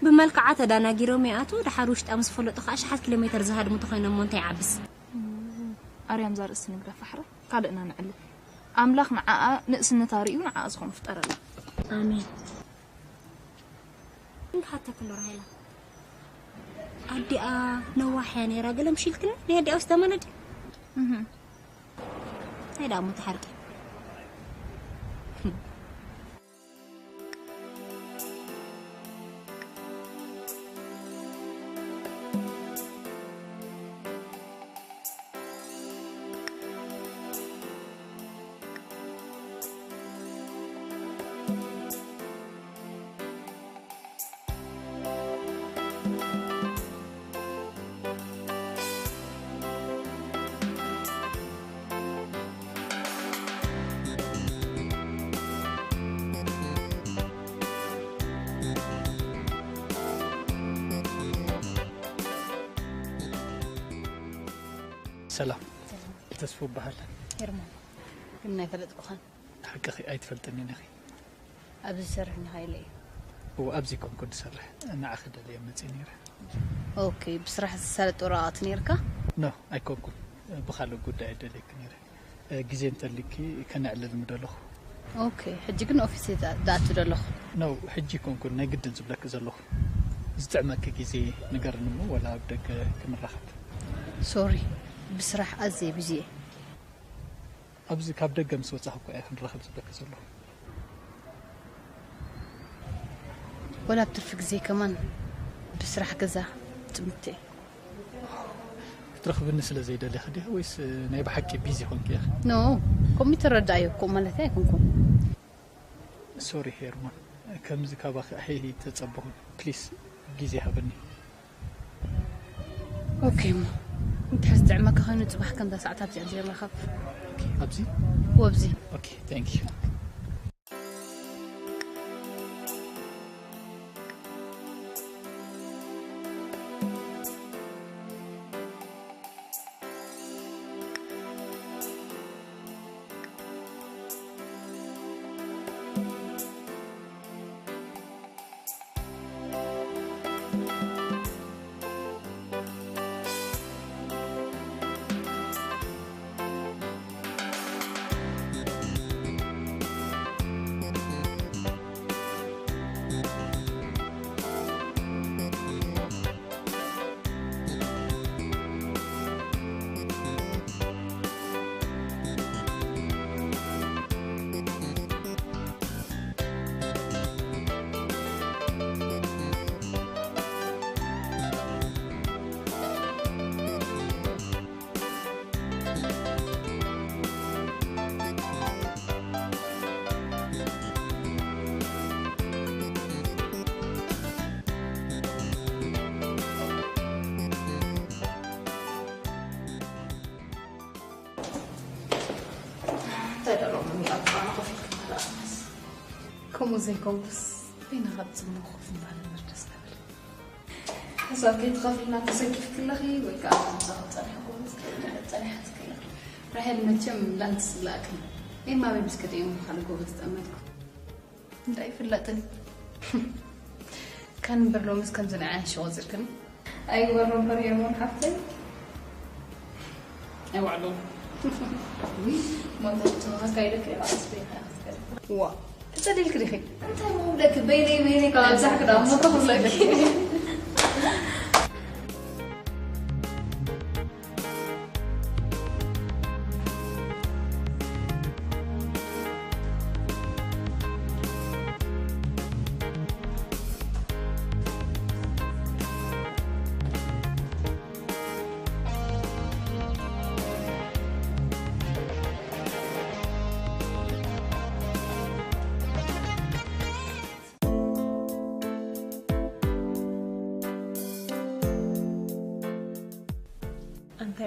ብመልክዓ ተዳናጊሮም ይኣትዉ፣ ድሓር ውሽጣ ምስ ፈለጡ ከዓ ኣሽሓት ኪሎ ሜተር ዝሃድሙ ተኾይኖም እሞ እንታይ ይዓብስ? ኣርያም እዛ ርእሲ ንግዳ ፋሕራ ካልእና ንዕልል። ኣምላኽ ንዓኣ ንእስነታ ርእዩ ንዓኣ ዝኾነ ፍጠረላ። ኣሜን። እንካ ሓተክሎ ራሄላ ኣዲኣ ነዋሕ እያ ነይራ። ገለ ምሽልክኒ ናይ ኣዲኣ ውስተ መነድ እህ ናይ ዳሞ ተሓርቂ ሰላም። ሰላም። ተስፉ እበሃል። ሄርሞን። ግን ኣይፈለጥኩኻን። ሓቅኺ ኣይትፈልጥንን ኢኺ። ኣብዚ ዝሰርሕ እንዲኻ ኢለ እየ። እወ ኣብዚ ኮንኩ ዝሰርሕ። ንዓኺ ደልየ መፅየ ነይረ። ኦኬ ብስራሕ ዝሳለጥ ወረቓቕቲ ነይርካ? ኖ ኣይኮንኩን። ብኻልእ ጉዳይ ደልየኪ ነይረ። ግዜ እንተልኪ ከነዕልል ምደለኹ። ኦኬ ሕጂ ግን ኦፊስ እየ ዝኣ- ዝኣቱ ዘለኹ። ኖ ሕጂ ኣይኮንኩን ናይ ግድን ዝብለኪ ዘለኹ። ዝጥዕመኪ ግዜ ንገርኒ እሞ ወላ ኣብ ደገ ክንራኸብ። ሶሪ ብስራሕ ኣዝየ ቢዚ እየ። ኣብዚ ካብ ደገ ምስ ወጻኺ እኮ እየ ክንራኸብ ዝብለኪ ዘለኹ። ወላ ኣብ ትርፊ ግዜ ከማን ብስራሕ ገዛ ጥምቲ እየ። ክትረኽብኒ ስለ ዘይደለኺ ድያ ወይስ ናይ ብሓቂ ቢዚ ኾንኪ ኢኺ? ኖ ከምኡ ተረዳእዮ እኮ ማለተይ ኣይኮንኩን። ሶሪ ሄርሞን ከምዚ ካባኺ ኣይተጸበኹን ፕሊስ ግዜ ሃበኒ። ኦኬ እሞ እንድሕር ዝጥዕመካ ኮይኑ ጽባሕ ከምዛ ሰዓት ኣብዚኣ ንራኸብ። ኣብዚ ወብዚ ኦኬ ታንክ ዩ። ከምኡ ዘይኮንኩስ በይንኻ ብጽምዋ ኮፍ ምባል እምበር ደስ ክብል። ሕሳብ ከይትኸፍልና ተሰኪፍኪ ኣለኺ ወይ ከኣ ምሳኺ ጸኒሕኩ ጸኒሓትኪ ኣለኺ። ራሄል መቸም ላንትስ ዝለኣክን ኤማ ኣበይ ምስ ከደዮም ካልእ ጎቦ ተጠመድኩ። እንታይ ይፍለጥን። ከንብር ሎምስ ከምዚ ንዓይ ኣንሺ ቆጺርክኒ። ኣይግበሮ እምበር ሄርሞን ሓፍተይ። ኣይዋዕሎን። ማንታ ክትመሃካ ኢለካ ኣስበይካ ዋ ተጸሊልክ ዲኺ? እንታይ ምብለኪ በይነይ በይነይ ካብ ኣብዛሕክ ደኣ እሞ ከኽብለኪ።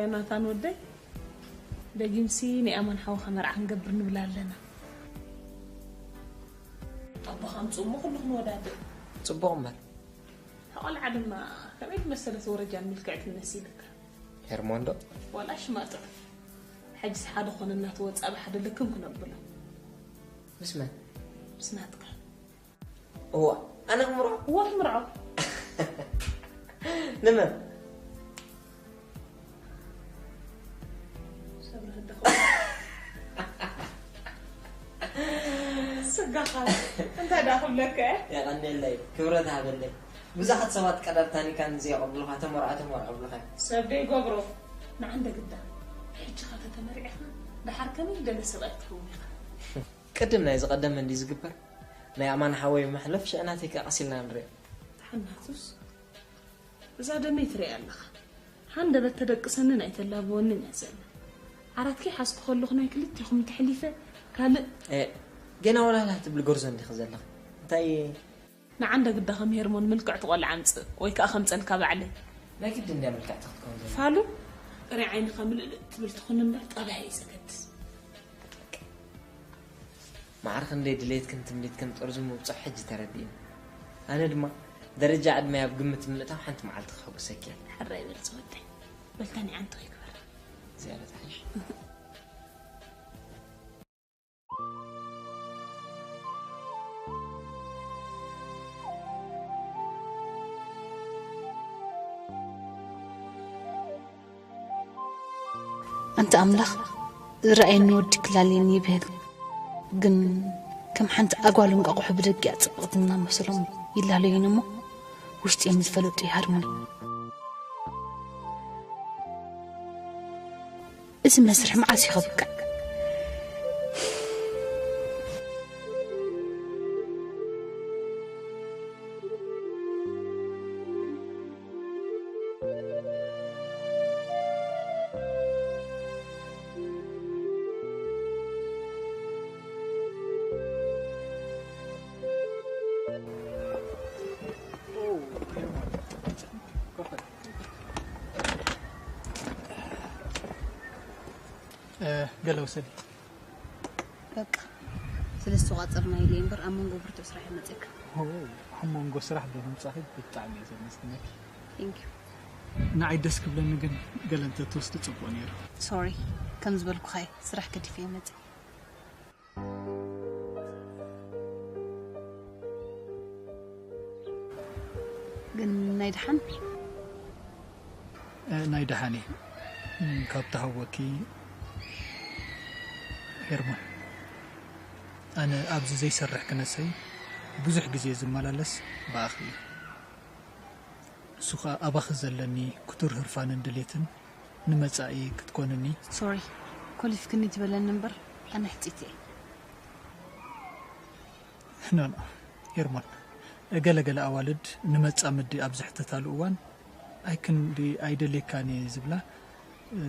ዮናታን ወደይ፣ ደጊምሲ ናይ ኣማን ሓውኻ መርዓ ክንገብር ንብል ኣለና። ኣቦኻ ኣምጽኡ እሞ ኩሉ ክንወዳድር። ጽቡቕ እምበር። እታ ቆልዓ ድማ ከመይ ዝመሰለት ወረጃን ምልክዕትን መሲልካ። ሄርሞን ዶ? ዋላ ሽማ ጥዑም። ሕጂስ ሓደ ኾነና እቲ ወጻኢ ብሓደ ልክም ክነብሎ። ምስ መን? ምስ ናትካ። እዋ፣ ኣነ ክምርዖ? እዋ፣ ትምርዖ። ንመን? ሰብሪ ህድኹ። ስጋኻ እንታይ ደኣ ክብለካ እየ? የቐንየለይ፣ ክብረት ሃበለይ። ብዙሓት ሰባት ቀዳድ ታኒካን ዘየቐብሉኻ፣ ተመርዖ፣ ተመርዖ ይብሉኻ እዮም። ሰብ ደይገብሮ፣ ንዓንደ ግዳ። ሕጂ ኸ ተተመርዒኻ፣ ደሓር ከመይ ደለ ሰብኣይ ክትኸውን ኢኻ? ቅድም ናይ ዝቐደመ እንዲ ዝግበር፣ ናይ ኣማን ሓወይ መሕለፍ ሽዕናተይ ከኣ ቀሲልና ንሪኦ። ተሓናቱስ፣ እዛ ደመይ ትሪኣ ኣለኻ። ሃንደበት ተደቅሰንን ኣይተላብወንን እያ ዘላ። ዓራት ከይሓዝኩ ከለኹ ናይ ክልቴኹም ተሕሊፈ ካልእ። ኤ፣ ገና ወላላ ትብሊ ጎርዞ እንዲኺ ዘለኺ። እንታይ ንዓንደ ግዳ ከም ሄርሞን ምልክዕቲ ቆልዓ ኣምጽእ ወይ ከኣ ከምጸልካ ባዕለይ። ናይ ግድን ድያ ምልክዕቲ ክትከውን ዘለዋ? ፋሉ፣ ጥራይ ዓይንኻ ምልእልእ ትብል ትኹን እምበር ጠባይ እዩ ዘገድስ። ማዕረ ክንደይ ድሌትክን ትምኒትክን ጥርዙ ምብጽሑ ሕጂ ተረዲእኒ። ኣነ ድማ ደረጃ ዕድመይ ኣብ ግምት ምእታው ሓንቲ መዓልቲ ከሐጉሰኪ እየ። ሕራይ በል ዝወደይ። በል ተኒዓንቶ ይግበር። ዝያዳ ትሓይሽ። ኣንታ ኣምላኽ፣ ዝረኣየኒ ወዲ ክላልየኒ ይብህግ። ግን ከም ሓንቲ ኣጓል እንቋቑሖ ብደጊኣ ጽብቕቲ እናመሰሎም ይላለዩኒ እሞ፣ ውሽጢ እዮም ዝፈለጡ ይሃርሙኒ። እዚ መስርሕ መዓስ እዩ ከብቅዕ? እ፣ ገለ ውሰዲ። በቃ፣ ስለ ዝተቋጸርና ኢለ እምበር ኣብ መንጎ ብርቱዕ ስራሕ እየ መጺእካ። ኦ፣ ኣብ መንጎ ስራሕ ብምምጻእኺ ብጣዕሚ እየ ዘመስግነኪ። Thank you። ንዓይ ደስ ክብለኒ ግን ገለ እንተትወስዲ ጽቡቕ ነይሩ። ሶሪ፣ ከም ዝበልኩኻ እየ፣ ስራሕ ገዲፈ እየ መጺእ። ግን ናይ ደሓን? እ፣ ናይ ደሓን እየ። እም፣ ካብ ተሃወኪ ሄርሞን፣ ኣነ ኣብዚ ዘይሰርሕ ክነሰይ ብዙሕ ግዜ ዝመላለስ ብኣኺ እዩ። እሱ ኸኣ ኣባኺ ዘለኒ ክቱር ህርፋንን ድሌትን ንመጻኢ ክትኮንኒ። ሶሪ፣ ኮሊፍክኒ ትበለኒ እምበር ኣነ ሕጽይቲ እየ። ኖ፣ ኖ፣ ሄርሞን፣ ገለ ገለ ኣዋልድ ንመጻምዲ ኣብ ዝሕተታሉ እዋን፣ "ኣይ ክንዲ ኣይደልየካን እየ" ዝብላ፣ እ፣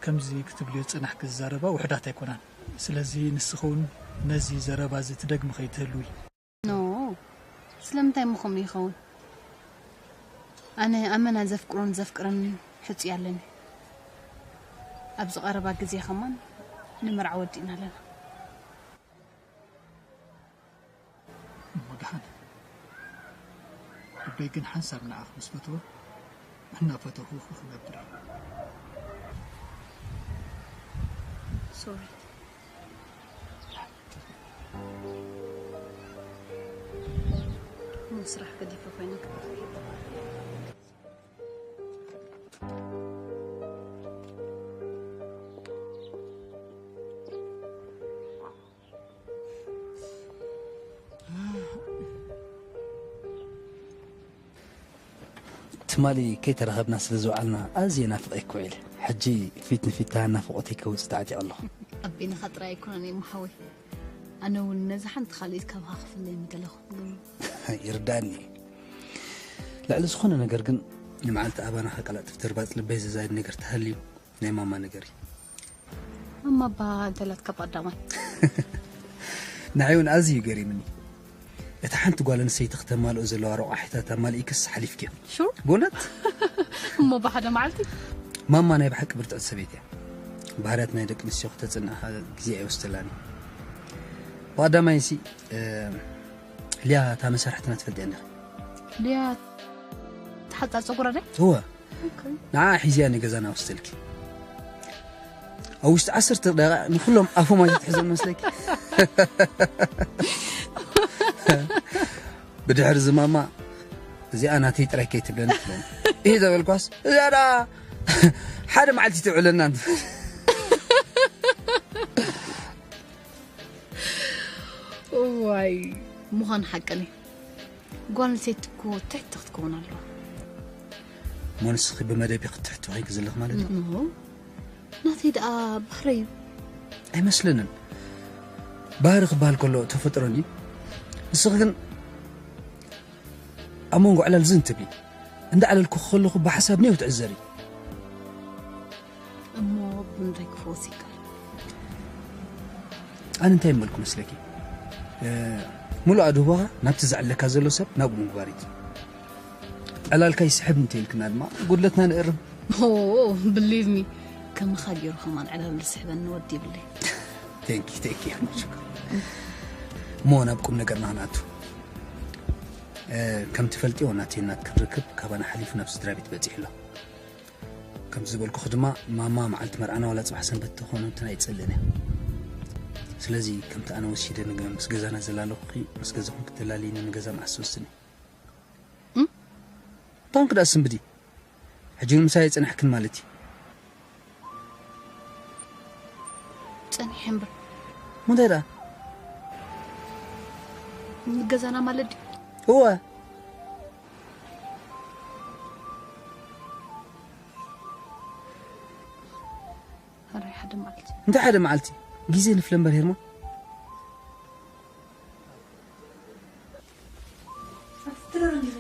ከምዚ ክትብልዮ ዝጸናሕኪ ዝዛረባ ውሑዳት ኣይኮናን። ስለዚ ንስኺ እውን ነዚ ዘረባ እዚ ትደግሚ ከይትህልዊ። ኖ፣ ስለምንታይ እሞ ከምኡ ይኸውን? ኣነ ኣመና ዘፍቅሮን ዘፍቅረንን ሕጹይ ኣለኒ። ኣብዚ ቀረባ ግዜ ከማን ንመርዓ ወዲእና ኣለና። እሞ ደሓን። ልበይ ግን ሓንሳብ ንዓኺ ምስ ፈተወ፣ እናፈተኹኺ ክነብር እየ። ሶሪ። ምን ስራሕ ገዲፈ ኮይነ ክበካ። ትማሊ ከይተራኸብና ስለ ዝወዓልና ኣዝየ ናፍቐኪ ውዒለ። ሕጂ ፊት ንፊት ናፍቖተይ ከውጽእ ተዓጢቐ ኣለኹ። ኣቤንኻ ጥራይ ኣይኮነን እየ፣ ሓወይ። ኣነ እውን ነዚ ሓንቲ ካልኢት ካባኻ ክፍለየኒ ገለ ክብሉ። ይርዳኒ። ልዕሊ ዝኾነ ነገር ግን ንመዓልቲ ኣባና ከቀላጥፍ ተርባጽ ልበይ ዘዛይድ ነገር ተሃልዩ ናይ ማማ ነገር እዩ። ማማ እባ እንተላትካ ቀዳማይ። ንዓይ እውን ኣዝዩ ገሪምኒ። እታ ሓንቲ ጓል ኣንስተይቲ ክተማልኦ ዘለዋ ረቋሒታት ኣማሊእክስ ሓሊፍክዮ። ሹር? ብእውነት? እሞ ብሓደ መዓልቲ? ማማ ናይ ብሓቂ ብርትዕቲ ሰበይቲ እያ። ባህርያት ናይ ደቂ ኣንስትዮ ክተጽንዕ ግዜ ኣይወስደላን እዩ። ብቐዳማይ ሲ ሊያ እታ መሳርሕትና ትፈልጥያ እንዲኻ? ሊያ ተሓጻ ጸጉራ ደ እወ ንዓ ሒዝያ ንገዛና ወስደልኪ። ኣብ ውሽጢ ዓሰርተ ደቂቃ ንኩሎም ኣፎም ኣይትሕዞም መስለኪ። ብድሕሪ ዝማማ እዚኣ ናተይ ጥራይ ከይትብለኒ ትብለኒ። ይህ ዘበልኳስ እዚኣ ደኣ ሓደ መዓልቲ ትውዕለና። ዋይ ምዃን ሓቅን እዩ። ጓል ኣንስተይቲ እኮ ትሕቲ ክትከውን ኣለዋ። እሞ ንስኺ ብመደብ ክትሕቲ ኮይንኪ ዘለኽ ማለት እዩ? ኖ ናተይ ደኣ ባህረይ እዩ። ኣይመስለንን። ባህሪ ክበሃል ከሎ ተፈጥሮን እዩ። ንስኺ ግን ኣብ መንጎ ዕላል ዝን ትብሊ። እንዳዕለልኩ ከለኹ ብሓሳብ ኔው ትዕዘሪ። እሞ ብምንታይ ክፈወስ ይከኣል? ኣነ እንታይ መልኩ መስለኪ? ሙሉእ ኣድህቦኻ ናብቲ ዘዕለካ ዘሎ ሰብ ናብኡ ምግባር እዩ። ዕላልካ ይስሕብ እንተይልክና ድማ ጉድለትና ንእርም። ብሊቭ ሚ ከምኻ ገይሩ ከማን ዕላል ዝስሕበኒ ወዲ ይብለይ። ቴንኪ ቴንኪ። እሞ ናብ ቁም ነገርና ክንኣቱ። ከም ትፈልጥዮ ናተይ ናትክን ርክብ ካባና ሓሊፉ ናብ ስድራ ቤት በፂሑ ኣሎ። ከም ዝበልኩኺ ድማ ማማ መዓልቲ መርዓና ዋላ ፅባሕ ሰንበት ተኾነ እንትን ኣይፀልእን እያ። ስለዚ ከምቲ ኣነ ወሲደ ንገ- ምስ ገዛና ዘላለኹኺ ምስ ገዛኹም ክትላልይኒ ንገዛ መዓስ ትወስኒ? እም? እንታንክ ደኣ ስንብዲ ሕጂ ንምሳይ ኣይፀናሕክን ማለት እዩ። ፀኒሐ እምበር ምንታይ ደኣ? ገዛና ማለት ድዩ? እወ ሕራይ ሓደ መዓልቲ እንታይ ሓደ መዓልቲ ግዜ ንፍለ እምበር ሄርማ። ትረር እንዲኺ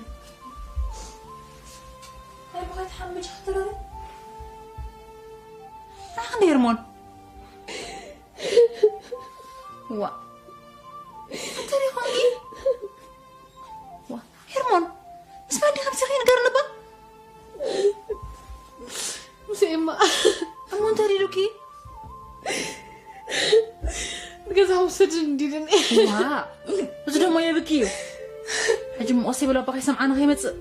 ኣይብኻ ትሓምጅ ክትረር ኣኽንደ ሄርሞን ዋ እንተ ዲኾንኪ ዋ ሄርሞን ምስ መን ዲኺ ምሲኺ ንገርኒ እባ ሙሴማ እሞ እንታይ ዲሉኪ ንገዛ ውሰድን እንዲልን ዋ እዚ ደሞ የብኪ እዩ ሕጂ ምቆስ ይብል ኣባኸይ ሰምዓና ከይመፅእ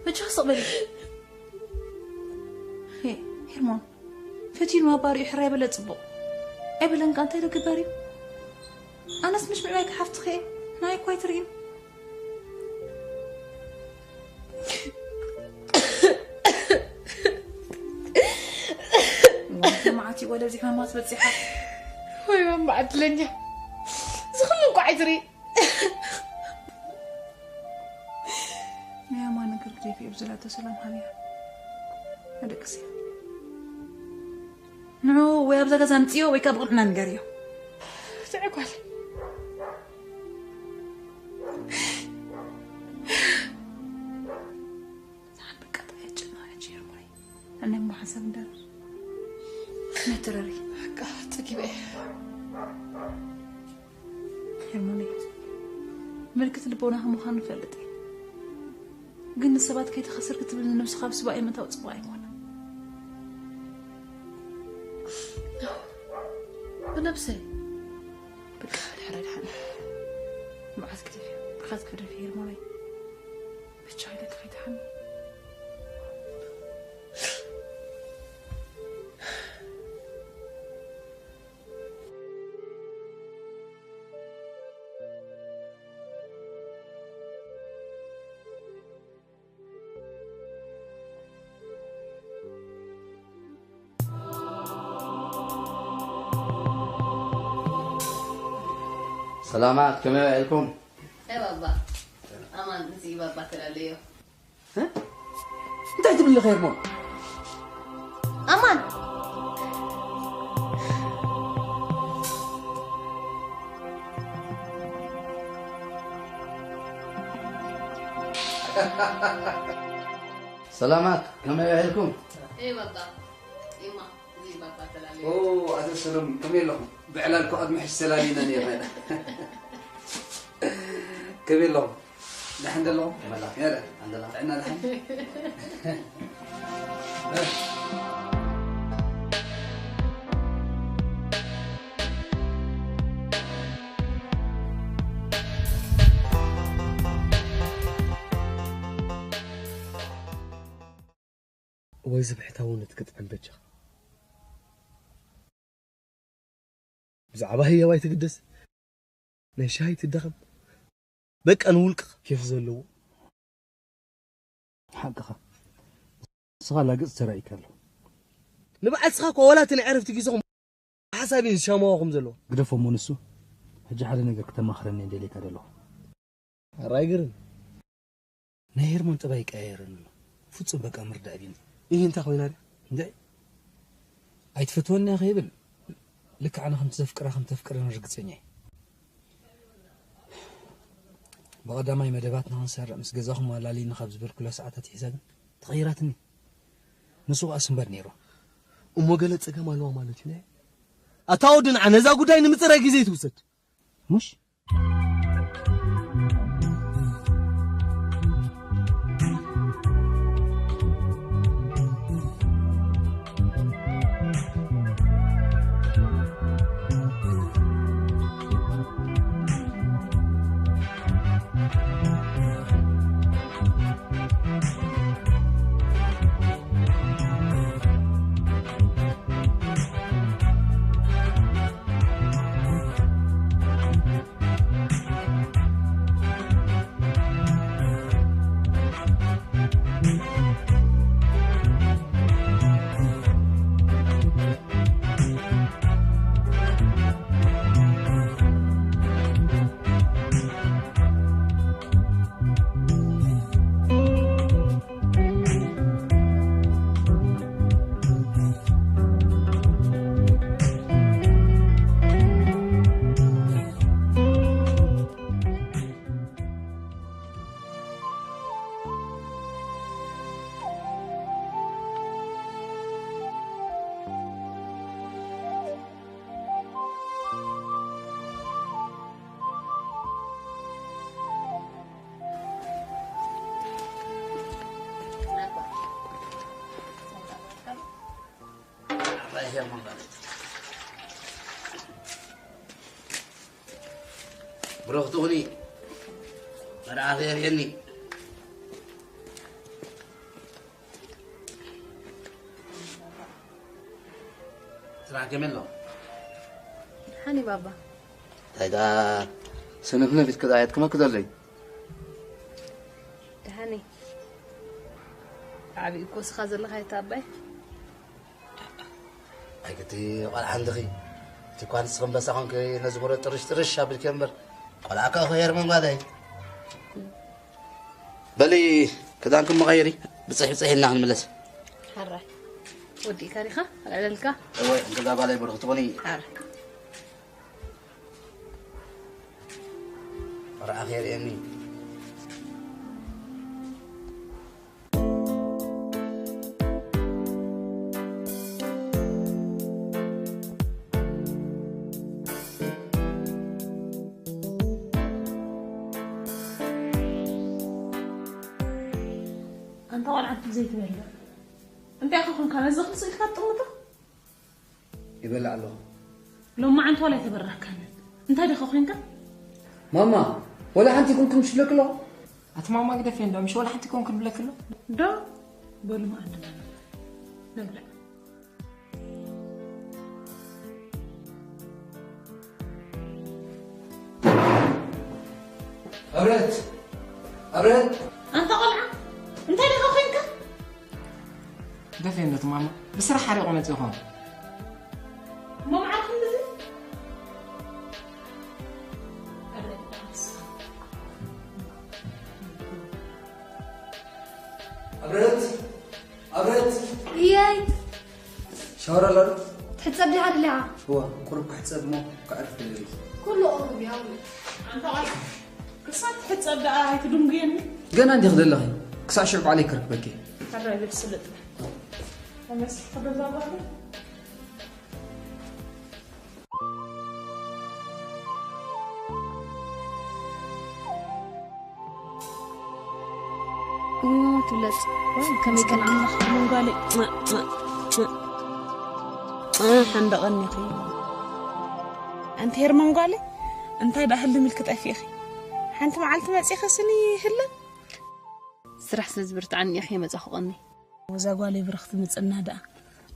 ሕጂ ክስቕ በሊ ሄ- ሄርሞን ፈቲኑ ኣባሪኡ ሕራይ በለ ፅቡቕ ኣይበለንካ እንታይ ዶ ግበር እዩ ኣነስ ምሽ ምዕባይ ክሓፍትኸ ናይ እኳ ኣይትርእዩ መዓት እዩ ወደዚ ሕማማት በፂሓ ወይ ማማ ዕድለኛ ዝኽሉ እንኳ ኣይትርኢ ናይ ኣማ ነገር ግደፊ እዩ ብዝላተ ሰላም ሃብያ ኣደቅስያ ንዑ ወይ ኣብዛ ገዛ ምፅዮ ወይ ካብ ቅንዕና ንገርዮ ትዕጓል ዛሓን በቃ ጠያጭና ሕጂ ሄርሞይ ኣነ እሞ ሓንሳብ እንዳረር መትረሪ በቃ ፀጊበ ሄርሞነይ ምልክት ልቦናኺ ምዃኑ እፈልጥ እየ ግን ንሰባት ከይተኸስር ክትብል ንነብስኻ ኣብ ስባኤ ምእታው ፅቡቅ ኣይኮነ ብነብሰይ በቃ ድሕረ ድሓን መዓስ ክትደፊ ብኻት ክደፊ ሄርሞነይ ብቻ ኢለክ ከይትሓሚ ሰላማት ከመይ ውዒልኩም? ኤ ባባ ኣማን እዚ ባባ ተላለዮ እንታይ ትብል ኸይርሞ ኣማን ሰላማት ከመይ ውዒልኩም? ኤ ባባ ኢማ እዚ ባባ ተላለዮ ኣቶ ሰሎም ከመይ ኣለኹም? ብዕላል እኮ ኣብ ምሕሽ ተላሊና ነርና ኢና። ከመይ ኣለኹም? ደሓን ዶ ኣለኹም? ከመይ ኣለኹም? ያረ ኣንደላ ጥዕና ደሓን? ወይ ዝብሕታውነት ክትዕም በጃኻ። ብዛዕባ ህያብ ኣይትግደስ። ናይ ሻሂ ትዳኸም። በቃ ንውልቅኻ ኬፍ ዘለዎ። ሓቅኻ። ንስኻ ላግጽ ተራእይካ ኣሎ። ንበዓል ስኻ እኳ ዋላ እቲ ናይ ዕረፍቲ ግዜኹም ሓሳብ እዩ ዝሻማዋኹም ዘለዎ። ግደፎ እሞ ንሱ። ሕጂ ሓደ ነገር ክተማኽረኒ እየ ደልየካ ዘለኹ። ኣራይ ግርም። ናይ ሄርሞን ጠባይ ይቀያየረኒ ኣሎ። ፍጹም በቃ ምርዳእ ቢኒ። ይህ እንታይ ኮይና ድያ? እንታይ? ኣይትፈትወኒ እያ ከይብል፣ ልክዕ ኣነ ከምቲ ዘፍቅራ ከም ተፍቅረኒ ርግጸኛ እየ። ብቐዳማይ መደባትና ክንሰርዕ ምስ ገዛኹም ኣላልይኒ ካብ ዝበልኩላ ሰዓት ኣትሒዛ ግን ተቐይራትኒ። ንሱ ከኣ ስንባድ ነይሩ። እሞ ገለ ጸገም ኣለዋ ማለት እዩ። ኣታ ወዲ ንዓ ነዛ ጉዳይ ንምጽራይ ግዜ ትውሰድ። ሙሽ? ብሩኽቲ ኩኒ። መርዓ ከየርእየኒ። ስራሕ ከመይ ኣሎ? ሓኒ ባባ። እንታይ ደኣ ስንፍንፍ ኢልኪ ደኣ የትክመኪ ዘለይ? ደሓነይ። ዓብዪ እኮ ስኻ ዘለኻ የታ ኣባይ። ኣይግዲ ቆልዓ እንድኺ። እቲ እኳ ንስኺ ኣንበሳ ኮንኪ ነዚ ምሮ ጥርሽ ጥርሽ ኣቢልኪ እምበር፣ ቆልዓ እኮ ሄርሞን ጓለይ። በሊ ክዳንኩም መቐየሪ፣ ብፅሕ ብፅሕ ኢልና ክንምለስ። ሓራይ። ወዲእካ ዲኻ? ኣልዕለልካ? እወ፣ እንገዛ ጓለይ ብሩኽቲ ኩኒ። ሓራይ። ቆልዓ ከየርእየኒ። ኣንታ ቆልዓ ዘይትበልዕ እንታይ ኢኻ ኮንካ? ነዚ ክልስ ኢልካ ትጥምቶ? ይበልዕ ኣለኹ። ሎማዓንቲ ዋላ ኣይተበራህካንን። እንታይ ዲኻ ኮንካ? ማማ፣ ዋላ ሓንቲ ይኩንኩም ሽለክሎ? ኣቲ ማማ ግደፍ እንዶ፣ ምሽ ዋላ ሓንቲ ይኩንኩም ብለክሎ? ዶ? በሉ መኣዲ ንብላዕ። ኣብረት! ኣብረት! ኣንታ ቆልዓ፣ እንታይ ዲኻ ኮንካ? ደፌ እንዶ ማማ፣ ብስራሕ ሓሪቑ መጺኡ ኾን። እሞ መዓር ክንድዚ? ኣብረት! ኣብረት! እየይ! ሻወር ኣሎ ዶ? ትሕጸብ ዲኻ ድሌኻ? እዋ፣ ቁሩብ ክሕጸብ እሞ ክዕርፍ ደለዩ። ኩሉ ቁሩብ እዩ፣ ኣውሪ። ኣንታ ቆልዓ፣ ክሳብ ትሕጸብ ደኣ ኣይትድንጉየኒ። ገና እንዲኺ ዘለኺ፣ ክሳብ ሽዑ ባዕለይ ከርክበኪ። ሕራይ ብል ስልጥ። ተመስሕ ገዛ ባዕሉ። ትብለጽ ከመይ ከን ኣምላኽ ሄርሞን ጓለይ። ሓንደቐኒኺ ኣንቲ ሄርሞን ጓለይ። እንታይ ደኣ ህልም ኢልኪ ጠፊእኺ? ሓንቲ መዓልቲ መጺኺ ስኒ ህልም። ስራሕ ስለ ዝበርትዓኒ እየ ከይመጻኹ ቀኒ። ወዛ ጓለይ ብርኽቲ ምጽና ደኣ።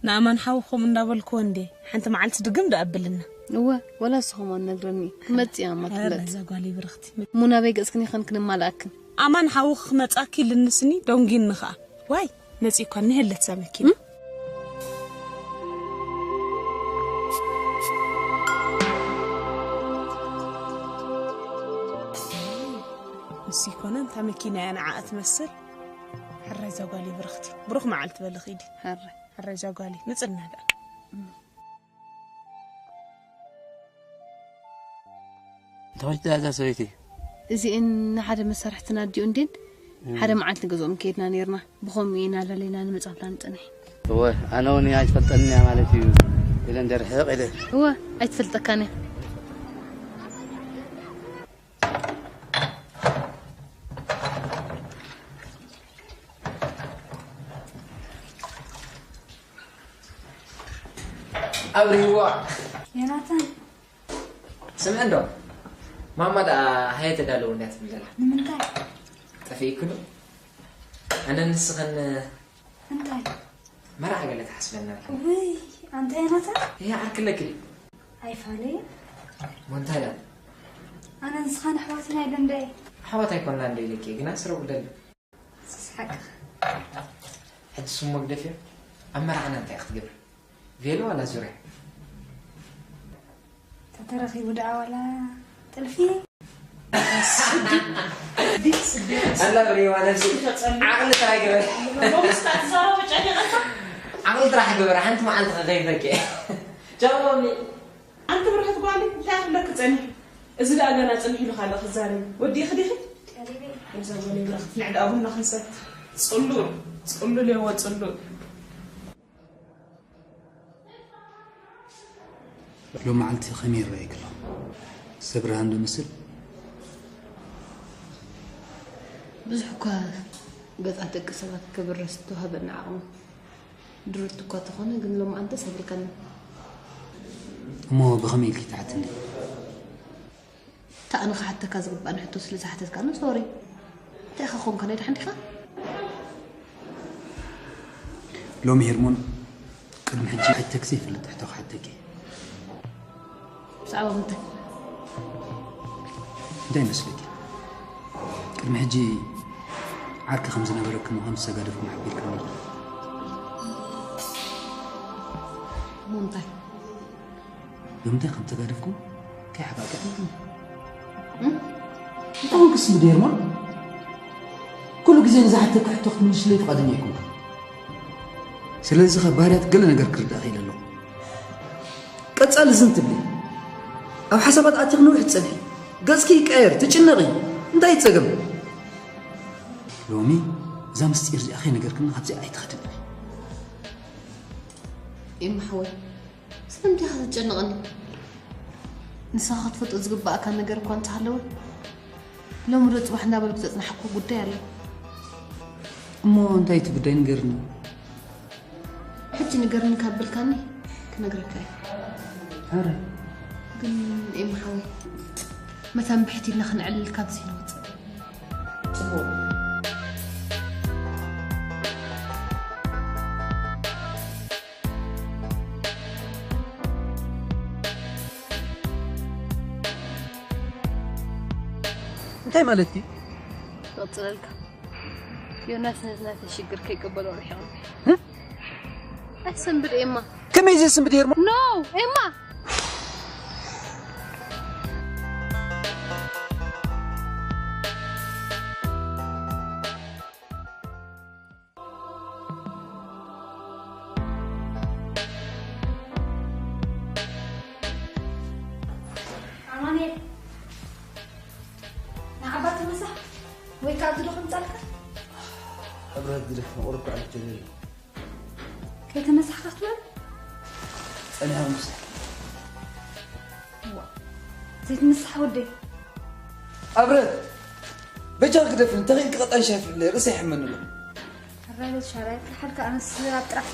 ንኣማን ሓውኹም እንዳበልክዎ እንዴ ሓንቲ መዓልቲ ድግም ደኣ ኣብልና። እወ፣ ወላ ንስኹም ኣነግረኒ። ክመጽእ እያ እማ ኧረ ትብለጥ። እዛ ጓለይ ብርኽቲ። እሞ ናበይ ገጽክን ይኸን ክንማልኣክን? ኣማን ሓውኺ ክመጻኪ ኢልኒ ስኒ ደንጉይኒ ኸኣ። ዋይ፣ መጺእኳ እኒሀለት እዛ መኪና። እም? ንሱ ይኮነ፣ እንታ መኪና እያ ንዓኣ ትመስል። ሕራይ እዛ ጓለይ ብርኽቲ። ብሩኽ መዓልቲ በሊ ኺዲ። ሕራይ። ሕራይ እዛ ጓለይ፣ ንጽና ደኣ። እንታይ ኮይንኪ እዛ ሰበይቲ? እዚኤን ንሓደ መሳርሕትና ኣዲኡ እንዴን፣ እም። ሓደ መዓልቲ ገዝኦም ከይድና ነይርና። ብኸምኡ ኢና ላሌና ንምጻፍላ ንጸንሕ። እወ፣ ኣነ እውን ኣይትፈልጠኒ እያ ማለት እዩ ኢለ እንደ ርሕቕ ኢለ። እወ፣ ኣይትፈልጠካን እያ። ኣብሪዋ። ዮናታን። ስምዒ እንዶ። ማማ ደኣ ሃየ ተዳለዉ እንድያ ትብል ዘላ። ንምንታይ? ጠፊእክሉ? ኣነ ንስኽን እንታይ? መርዓ ገለ ትሓስበና ኣለና። ውይ፣ ኣንታ ዮናታን። እያ ዓርክለኪ። ኣይፋለየ። እሞ እንታይ ደኣ? ኣነ ንስኻን ኣሕዋት ኢና ኢለ እንደ። ኣሕዋት ኣይኮንና እንደ ኢለኪ፣ ግና ስረ ጉደል። ስስሓቅ። ሕጂ ስሙ መግደፍዮ ኣብ መርዓና እንታይ ክትገብሪ? ቬሎ ዋላ ዙርያ? ተተረኺቡ ደኣ ዋላ ጥልፊ? ኣላ ብሬዋ ነብሲ ዓቕሊ ጥራይ ግበር። ሎምስ ክትዛረቡ ጨኒቐካ? ዓቕሊ ጥራሕ ግበር፣ ሓንቲ መዓልቲ ከኸይፈኪ። ጃቦኒ። ኣንቲ ብርኽቲ ጓል እንታይ ክብለኪ ጸኒሑ? እዚ ደኣ ገና ጽንሕ ኢሉ ካልእ ክዛረብ። ወዲእኺ ዲኺ? ቀሪበ። እዛ ጓል ብርኽቲ ንዕዳ ቡና ክንሰቲ። ጽሉእ፣ ጽሉል የዎ ጽሉእ። ሎማዓልቲ ከመይ ይረኣየኪ ኣሎ? ሰብ ብርሃን ዶ መስል? ብዙሕ እኳ ገጻት ደቂ ሰባት ክብረስ ዝተዋህበና ዓቕሚ ድሩት እኳ ተኾነ፣ ግን ሎማዓንቲ ደስ ኣይብልካን። እሞ ብኸመይ ኢልኪ ትሓትኒ? እታ ኣነ ክሓተካ ዝግባኣኒ ሕቶ ስለ ዝሓተትካኒ፣ ሶሪ። እንታይ ኢኻ ኮንካ ናይ ደሓን ዲኻ? ሎሚ ሄርሞን፣ ቅድሚ ሕጂ ሓቲተኪ ዘይፈልጥ ሕቶ ክሓተኪ። ብዛዕባ ምንታይ? እንታይ ይመስለኪ? ቅድሚ ሕጂ ዓርኪ ከም ዝነበረክን ከም ዝተጋደፍኩም ሓቢርክኒ። እሞ እንታይ? ብምንታይ ከም ተጋደፍኩም ከይሓባእኪ ኣይትነግርኒ። እም? እንታይ ኮንክስ ምድር ሞን? ኩሉ ግዜ ንዝሓተኪ ሕቶ ክትምልሽለይ ፍቓደኛ ኣይኮንክን። ስለዚ ኸ ባህርያት ገለ ነገር ክርዳእ ክኢለ ኣለኹ። ቀጻሊ ዝን ትብሊ። ኣብ ሓሳባት ኣቲኺ ነዊሕ ትጸንሒ። ገጽኪ ይቀየር፣ ትጭነቒ። እንታይ እዩ ጸገም? ሎሚ እዛ ምስጢር እዚኣ ከይነገርክኒ ካብዚኣ ኣይትኸድን ኢኺ። ኤማ ሓወይ፣ ስለምንታይ ኢኻ ዘጨንቐኒ? ንስኻ ክትፈልጦ ዝግባእካ ነገር እኳ እንተሃለወ፣ ሎሚ ዶ ጽባሕ እንዳበልኩ ዘጽናሕኩ ጉዳይ ኣሎ። እሞ እንታይ እቲ ጉዳይ ንገርኒ? ሕጂ ንገርኒ ካብ በልካኒ ክነግረካ እየ። ኣረ። ግን ኤማ ሓወይ፣ መታን ብሕቲ ኢልና ክነዕልል ካብዚ ንወጽእ። ጽቡቕ። እንታይ ማለት እዩ? ክቕጽለልካ። ዮናስ ነዚ ናተይ ሽግር ከይቅበሎ ርሒቑኒ። እ? ኣይሰንብድ ኤማ። ከመይ ዘስንብድ ሄርሞ? ኖ፣ ኤማ። ኣማኑኤል፣ ንዓባ ተመሳሕ ወይ ከኣ ኣብዚ ዶ ከምጻልካ? ሕብረት ግደፍ፣ ንቑርብ ክዕርፍ ጀሚሩ። ከይተመሳሕካ ክትበል? ጸኒሓ ምሳሕ። እዋ፣ ዘይትምሳሕ ወደይ። ኣብረት! በጃ ግደፍኒ፣ እንተኺድ ክቐጣን ሻፍዕለ ርእሰ ይሕመኒ ኣሎ። ኣራለት ሻራይ፣ ሓልካ ኣነስ ኣብ ጥራሕ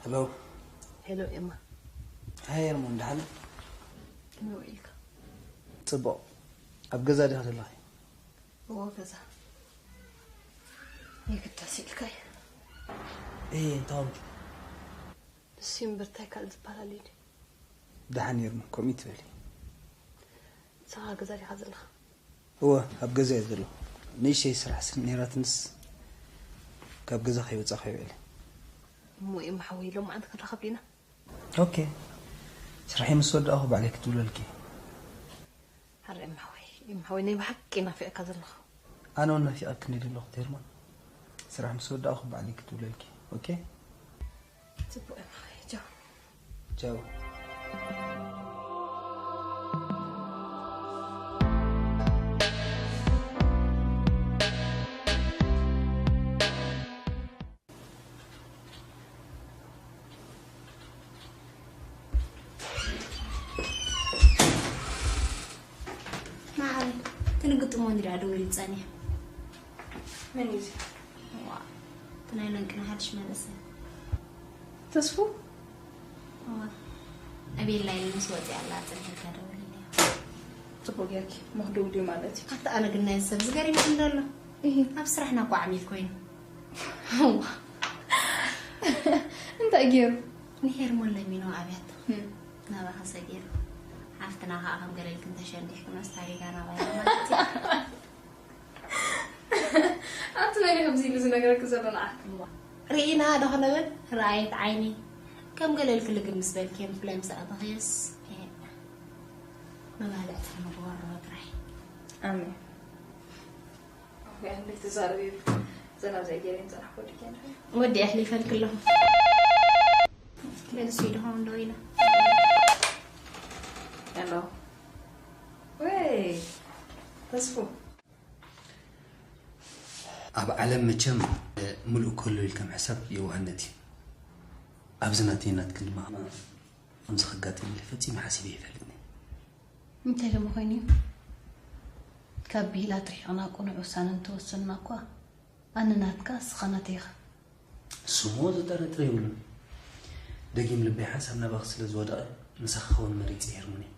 ሄሎ። ሄሎ ኤማ። ሃይ ኤርሞን፣ ደሓን? ከመይ ውዒልካ? ጽቡቕ። ኣብ ገዛ ዲኻ ዘለኺ? እዎ፣ ገዛ። የግዳስ ኢልካይ። እየ፣ እንታይ ኾንኪ? ንሱ እምበር እንታይ ካልእ ዝባሃል ኣልዩ ድዩ? ደሓን ኤርሞን፣ ከምኡ ትበሊ። ንስኻ ገዛ ዲኻ ዘለኻ? እወ፣ ኣብ ገዛ እየ ዘለኹ። ንእሽተይ ስራሕ ስለ ነይራትንስ ካብ ገዛ ከይወጻኹ ይውዕል። እሞ ኤማ ሓወይ፣ ሎማዓንቲ ክንራኸብ ዲና? ኦኬ። ስራሐይ ምስ ወዳእኹ ባዕለይ ክድውለልኪ። ኣረ ኤማ ሓወይ፣ ኤማ ሓወይ፣ ናይ ብሓቂ ናፊቐካ ዘለኹ። ኣነ እውን ናፊቐኪ እንድየ ዘለኹ ሄርሞን። ስራሕ ምስ ወዳእኹ ባዕለይ ክድውለልኪ። ኦኬ? ጽቡቕ ኤማ ሓወይ፣ ቻው። ቻው። መዓረይ፣ ትንግጥሞ እንዲ ደኣ ደዊሉ ጸኒሑ። መን እዩ እዚ? ዋ፣ እቲ ናይ ለንቅና ሓድሽ መንእሰይ። ተስፉ? እዋ፣ ኣቤላ ኢሉ ምስ ወጽእ ኣላ ጸኒሕካ ደውልለይ። ጽቡቕ ጌርኪ፣ እሞ ክደውል ድዩ ማለት እዩ? ኣታ ኣነ ግን ናይ ሰብ ዝገርም እንዶ ኣሎ። እሂ። ኣብ ስራሕና እኮ ዓሚል ኮይኑ። እዋ። እንታይ ገይሩ? ንሄርሞን ለሚኖ ኣብያቶ። ህም። ናባኻ ሰጊሩ። ሓፍትና ኸኣ ከም ገለ ኢልክን ተሸንዲሕክን ኣስታሪጋ ናባና ማለት እዩ። ኣንቲ መን ኢኹም እዚ ኢሉ ዝነግረኪ ዘሎ ንዓኺ? እሞ ርኢና ዶ ክንብል? ረኣየት ዓይኒ። ከም ገለ ኢልኪ ልግም ምስ በልኪ፣ ምስ ብላይ ምስ ኣእተኽዮስ፣ ኤእ፣ መባልዕቲ ክንግበሮ ጥራይ። ኣሜን። ኣሜን። እንዴት ትዛረቢ? ዘናብ ዘይገርም ጽናሕ ወዲከ እንዴ? ወዲ ኣሕሊፈልኪ ኣለኹ። መልሱ ይድሆን ዶ ኢላ? ሄሎ። ወይ፣ ተስፉ። ኣብ ዓለም መቸም ምሉእ ከሎ ኢልካ ምሕሳብ የዋህነት እዩ። ኣብዚ ናተይ ናትክን ድማ ከምዚ ከጋጥም ኢለ ፈጺመ ሓሲበ ኣይፈልጥን እየ። እንታይ ደሞ ኮይኑ እዩ? ካብ ብሂላት ርሒቕና ቅኑዕ ውሳነ እንተወሰንና እኳ፣ ኣነ ናትካ፣ ንስኻ ናተይ ኢኻ። እሱ እሞ ዘጠራጥር የብሉን። ደጊም ልበይ ሓንሳብ ናባኺ ስለ ዝወደቐ፣ ምሳኺ ክኸውን መሪጸ ሄርሞን እየ።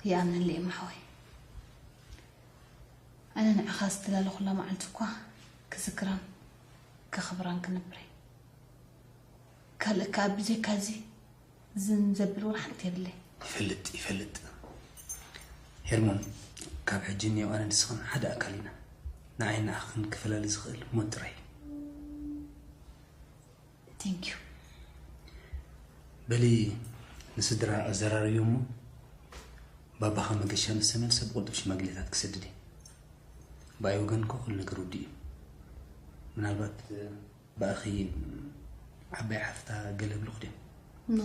ይኣምነለይ እየ ማሕወይ። ኣነ ንዕኻ ዝተላለኹላ መዓልቲ እኳ ክዝክራን ከኽብራን ክነብር እየ። ካልእ ከኣ ብጀካ እዚ ዝን ዘብል እውን ሓንቲ የብለይ። ይፈልጥ ይፈልጥ። ሄርሞን፣ ካብ ሕጂ እኒኦ ኣነ ንስኽን ሓደ ኣካል ኢና። ንዓይ ንኣኽን ክፈላለ ዝኽእል ሞት ጥራይ እዩ። Thank you። በሊ ንስድራ ኣዘራርብዮ እሞ ባባኻ መገሻ ምስ ተመልሰ ብቕልጡፍ ሽማግሌታት ክሰድድ እየ። ብኣይ ወገን እኮ ኩሉ ነገር ውድእ እዩ። ምናልባት ብኣኺ ዓባይ ሓፍታ ገለ ብልኹ ድዮም? ኖ፣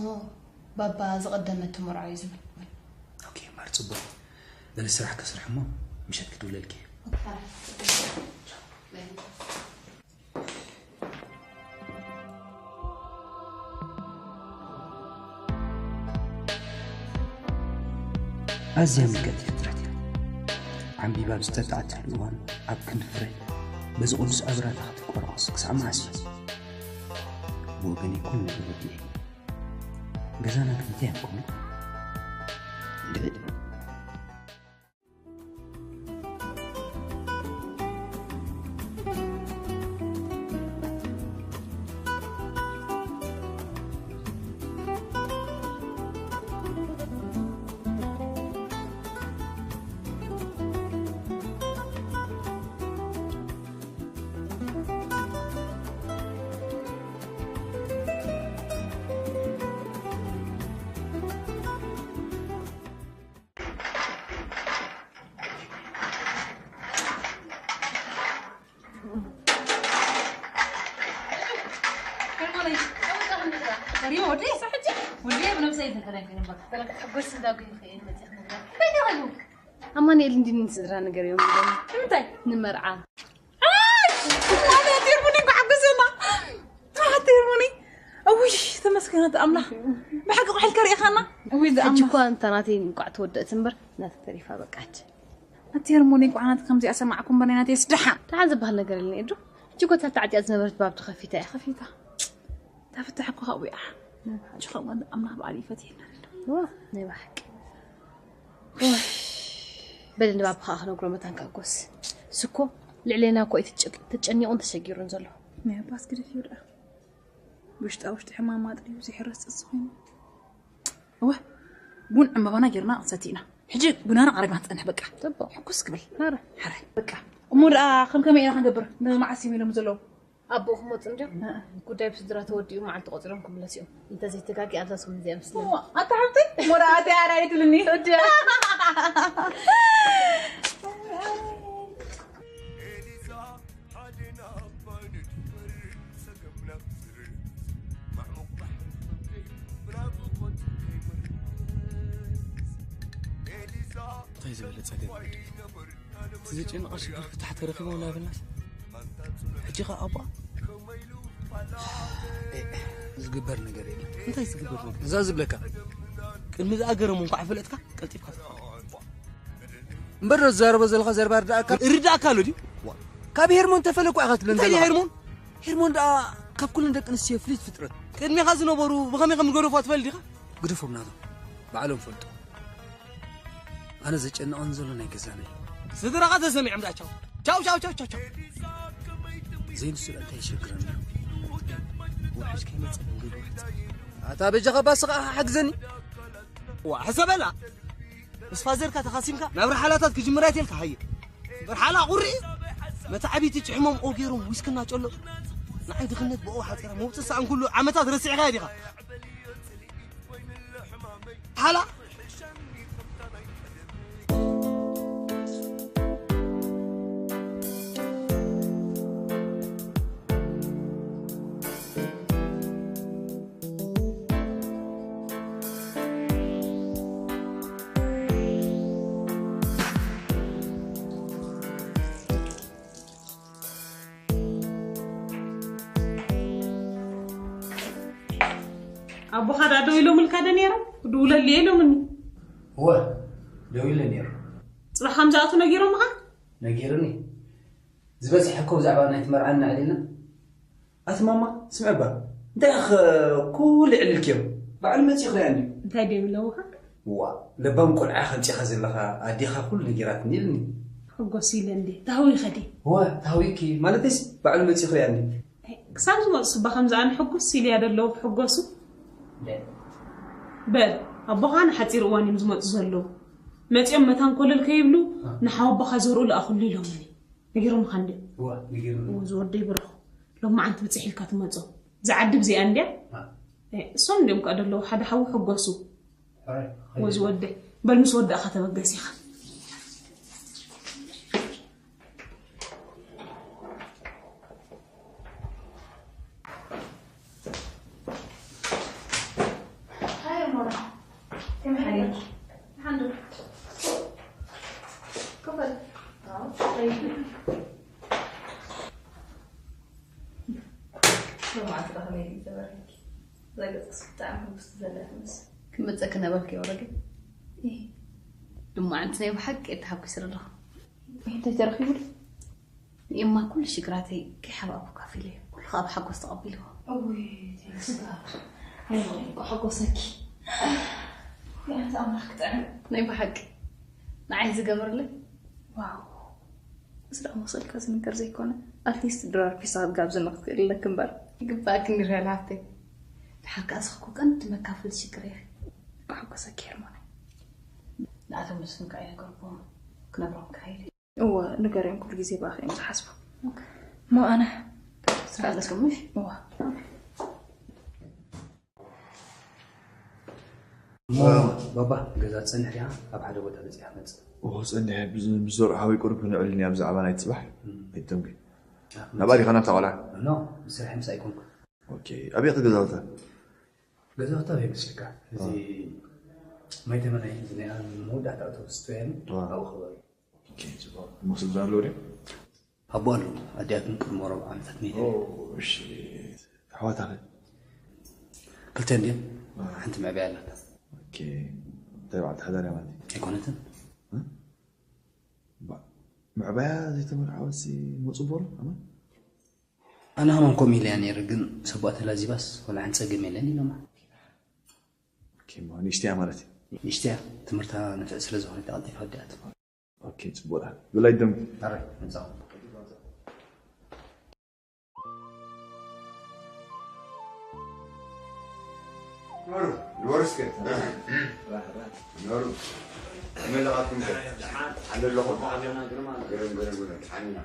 ባባ ዝቐደመ ተመርዖ እዩ ዝብል። ኦኬ፣ ማር ጽቡቕ። በሊ ስራሕ ከስርሕ እሞ ምሸት ክድውለልኪ እየ። ኣዝያ ምልክዕቲ ፍጥረት እያ። ዓምቢባ ኣብ ዝተጣዕተሉ እዋን ኣብ ክንዲ ፍረ በዚ ቅዱስ ኣብራታ ክትቆራቑስ ክሳዕ መዓስ እዩ? ብወገነይ ኩሉ ነገር ወዲኤ። ገዛና ግን እንታይ እዮም ክብሉ? እንድዒ። ኣማኑኤል እንዲኒ ንስድራ ንገርዮም ኢሎም። ንምንታይ? ንመርዓ። ኣይ! ኣነ ቴርሙኒ እንኳ ሓጎሰና። ኣህ፣ ቴርሙኒ። እውይ፣ ተመስገን ኣምላኽ። ብሓቂ ቁሕልካ ርኢኻና። እውይ፣ ሕጂ ዝኣምላኽ። እኳ እንታ ናተይ እንቋዕ ተወደእት እምበር፣ ናተይ ተሪፋ በቃች። ኣቲ ሄርሞኒ፣ እንኳዕ ናት ከምዚኣ ሰማዕኩ እምበር፣ ናይ ናተይ ስደሓ። ደሓን ዝበሃል ነገር የለን፣ ኤዱ። ሕጂ እኮ እታ ተዓጢያ ዝነበረት ባብ ተኸፊታ እያ። ተኸፊታ። ተፍትሕ እኮ ካብኡ እያ። ሕጂ ከምኡ ኣምላኽ በዓል ይፈትየና ኣሎ። ዋ፣ ናይ ብሓቂ። ዋ። በል ንባብ ከኣ ክነግሮ መታን ከኣጎስ። እሱ እኮ ልዕሌና እኮ እዩ ተጨ-፣ ተጨኒቑን ተሸጊሩን ዘሎ። ናይ ኣባስ ግደፍ እዩ ደኣ። ውሽጣ ውሽጢ ሕማም ማጥሪኡ ዘይሕረስ ጥንሲ ኮይኑ። እወ፣ ቡን ዕምባባና ጌርና ክንሰቲ ኢና። ሕጂ ቡናና ቀሪብና ትጸንሕ በቃ። ጽቡቕ። ሕኩስ ክብል። ኧረ። ሕራይ። በቃ። እሞ ደኣ ከም ከመይ ኢና ክንገብር? ንመዓስ እዮም ኢሎም ዘለዉ? ኣቦኡ ክመጹ እንድዮም? ኣእ። ጉዳይ ብስድራ ተወዲኡ መዓልቲ ቆጺሮም ክምለሱ እዮም። እንተዘይተጋጊ ኣብዛ ሰሙን እዚኣ መስለኒ። እሞ፣ ኣታ ሓብተይ፣ እሞ ደኣ ኣተይ ኣራይ ትልኒ። እድያ። እንታይ ዝበለ ጸገም እዩ? እቲ ዘጨንቓ ሽግር ፍታሕ ተረኺቡ ላብናስ? ሕጂ ኸኣ ኣቦኣ? ኤ፣ ዝግበር ነገር የለን። እንታይ ዝግበር ነገር? እዛ ዝብለካ። ቅድሚ ዝኣገረሙ እንኳዕ ፈለጥካ፣ ቀልጢፍካ ትኸኸ። እምበር ዶ ዝዛረቦ ዘለኻ ዘረባ ርዳእካ? ርዳእካ ኣሎ ድዩ? ዋ፣ ካብ ሄርሞን ተፈለ እኮ ኢኻ ትብለን እንታይ ዘለኻ። ሄርሞን? ሄርሞን ደኣ ካብ ኩለን ደቂ ኣንስትዮ ፍልይቲ ፍጥረት። ቅድሜኻ ዝነበሩ ብኸመይ ከም ዝገደፉ ትፈልጥ ዲኻ? ግደፎም ናቶም። ባዕሎም ፈልጡ። ኣነ ዘጨንቐን ዘሎ ናይ ገዛና እዩ። ስድራኻ ተሰሚዖም ደኣ ቻው። ቻው፣ ቻው፣ ቻው፣ ቻው፣ ቻው። ዘይንሱ ደኣ እንታይ ይሸግረና? ውሕጅ ከይመጽእ መንገዱ ይሕጸር። ኣታ በጃኻ ባስ ኸኣ ሓግዘኒ። ዋ፣ ሕሰበላ። ምስ ፋዘርካ ተኻሲምካ ናብ ርሓላታት ክጅምር ኣይተልካ ሃየ። ርሓላ ቁሪ መታዕቢቲ ጭሕሞም ኦጌሮም ዊስክና ጨሎ። ንዓይ ድኽነት ብኦ ሓጺራ መውጽእ ሰኣን ኩሉ ዓመታት ረሲዕካ ዲኻ? ሓላ ኣቦኻ ዳ ደው ኢሎምልካ ዶ ነይሮም? ክድውለሉ እየ ኢሎምኒ። እወ፣ ደው ኢለ ነይሩ። ጽባሕ ከም ዝኣቱ ነጊሮምኻ? ነጊሩኒ። ዝበዝሐ እኮ ብዛዕባ ናይቲ መርዓ እናዕለልና። ኣቲ ማማ፣ ስምዒ እባ። እንታይ ኢኺ ኩሉ የዕልልክዮ? ባዕሉ መጺኡ ክሪኣኒ እዩ። እንታይ ድዮም ኢሎምኻ? ዋ፣ ለባም ቆልዓ ከምፂኻ ዘለኻ ኣዴኻ ኩሉ ነጊራትኒ ኢልኒ። ሕጎስ ኢለ እንዴ? ታህዊኸ ድየ? ዋ፣ ታህዊኪ ማለተይስ ባዕሉ መፂኹ ያኒ። ክሳብ ዝመፁ ስባ ከምዚ ኣነ ሕጉስ ኢልያ ደለዉ ክሕጎሱ። በል፣ ኣቦኻ ንሓፂር እዋን እዮም ዝመፁ ዘለዉ። መፂኦም መታን ኮለል ከይብሉ ንሓወቦኻ ዘርኡ ልኣኹሉ ኢሎምኒ። ነጊሮምኻ እንድዮም? እዋ፣ ነጊሮም። እዎ፣ ዝወደይ ብሩኽ። ሎማዓንቲ ብፅሕ ኢልካ ትመፆ። ዝዓዲ ብዚኣ እንድያ? አ። እ፣ እሶም እንድዮም ከኣ ደለዉ፣ ሓደ ሓዊ ሕጎሱ። ሕራይ፣ እዎ፣ ኸይደ። ዝወደይ። በል፣ ምስ ወዳእኻ ተበገስ ኢኻ። ሃይ ሞራ፣ ከመይ ሓሊልኪ? ሓንዱ። ክፈል። ኣዎ፣ ጠይቂ። ሎማዓንቲ ከመይ ኢልኪ? እዛ ገጽክስ ብጣዕሚ ሕጉስቲ ዘላ ትመስል። ክመጸኪ ነበርኪ ወረደ? እህ። ሎማዓንቲ ናይ ብሓቂ ተሓጒሰ ኣለኹ። እንታይ ተረኺቡ? ንኤማ ኩሉ ሽግራተይ ከይሓባእኩ ካፊለዮ፣ ኩሉ ኸኣ ብሓጎስ ተቐቢልዎ። እውይ፣ thanks God። ኣይሞን እኮ ሓጎሰኪ። ወይ ኣንቲ ኣምላኽ ክጥዕም። ናይ ብሓቂ ንዓይ ዝገበረለይ? ዋው። እዚ ደኣ መሰልካ ዝንገር ዘይኮነ፣ ኣትሊስት ድራር ፒሳ ክትጋብዝኒ ክትክእሊ ኣለኪ እምበር። ይግባእኪ እንዲርያል ሃብተይ። ድሓር ከኣ እዚ እኮ ቀንዲ መካፈሊ ሽግር ኢኺ። ክሓጎሰኪ ሄርሞን። ንኣቶ መስፍን ከኣ ይነገርኩዎም። ክነግሮም ክኸይድ እየ። እወ፣ ንገርዮም፣ ኩሉ ግዜ ብኣኺ እዮም ዝሓስቡ። ኦኬ። እሞ ኣነ ስራሕ ኣለኩም፣ ምሽ? እወ። እሞ ባባ፣ ገዛ ትጸንሕ ዲኻ? ኣብ ሓደ ቦታ በጺሓ መጽእ። እወ፣ ጸኒሐ። ብዝ-፣ ምስ ዘርኡ ሓወይ ቁሩብ ክንዕል ኢና ብዛዕባ ናይቲ ጽባሕ። እም። ኣይትደንጉ። ናብኣ ዲኻ ናብታ ቆልዓ? ኖ፣ ብስራሕ ምሳእ ኣይኮንኩን። ኦኬ። ኣበይ ኢኻ ገዛውታ? ገዛውታ ኣበይ መስለካ? እዚ እ። ማይ ተመናይ፣ እዚ ናይ መወዳእታ ኣውቶቡስ ትበሃል፣ እ። ኣብኡ ከባቢ። ኦኬ፣ ጽቡቕ። እሞ ስድራ ኣለዉ ድዮም? ኣቦ ኣለዉ፣ ኣዲኣ ግን ቅድሚ ቁሩብ ዓመታት መይታ። ኦ፣ እሺ። ኣሕዋታ ኸ? ክልተ እንድየን፣ እ። ሓንቲ መዕበያ ኣላታ። ኦኬ። እንታይ በዓልቲ ሓዳር እያ ማለት እዩ? ኣይኮነትን። እ? ባ-፣ መዕበያ ዘይተመርዓወትሲ እሞ ጽቡቕ ነው፣ ኣማን? ኣነ ከማን ከምኡ ኢለያ ነይረ፣ ግን ሰቦኣ ተላዚባስ ወላ ሓንቲ ጸገም የለን ኢሎማ። ኦኬ፣ እሞ ንእሽተያ ማለት እዩ? ንእሽተያ ትምህርታ ንፍዕ ስለ ዝኾነት እያ ቀልጢፋ ወዲኣቶ። ኦኬ፣ ጽቡቕ። ብላይ ደም። ኣረ፣ ምጻእ። ኖሩ፣ ኖሩ እስከ። ኖሩ። መለኻትኩም ከ? ሓን ኣለኹም። ግርም፣ ግርም፣ ግርም። ሓን ኢና።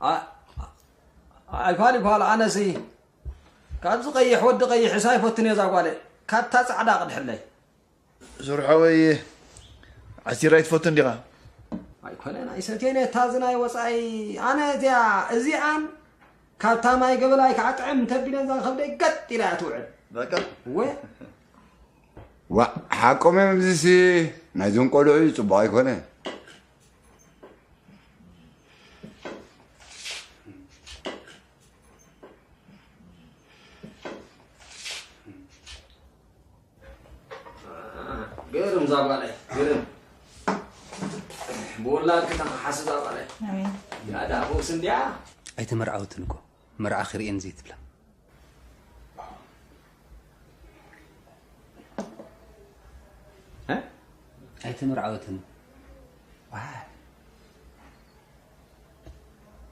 ኣ-፣ ኣይፋል ይፋል፣ ኣነሲ ካብዚ ቀይሕ ወዲ ቀይሕስ ኣይፈቱን እየ እዛ ጓለይ። ካብታ ጻዕዳ ቅድሕለይ። ሱር ሓወይ፣ ዓሲር ኣይትፈቱን ዲኻ? ኣይኮነን፣ ኣይሰትየን እየ፣ እታ እዚ ናይ ወጻኢ። ኣነ እዚኣ፣ እዚኣን ካብታ ማይ ገበላይ ከዓ ጥዕም እንተቢለን እዛ ከብደይ ገጥ ኢላ እያ ትውዕል። በቃ። እወ። ዋእ፣ ሓቆም እዮም፣ እዚሲ ናይዞም ቆልዑ እዩ፣ ጽቡቕ ኣይኮነን። ግርም እዛ ጓለይ፣ ግርም። ብውላድ ከተኸሓስ እዛ ጓለይ። ኣሜን። ያዳ ፈውስ እንድያ። ኣይተመርዓወትን እኮ፣ መርዓ ክርእየን ዘይትብላ። እ? ኣይተመርዓወትን። ዋይ።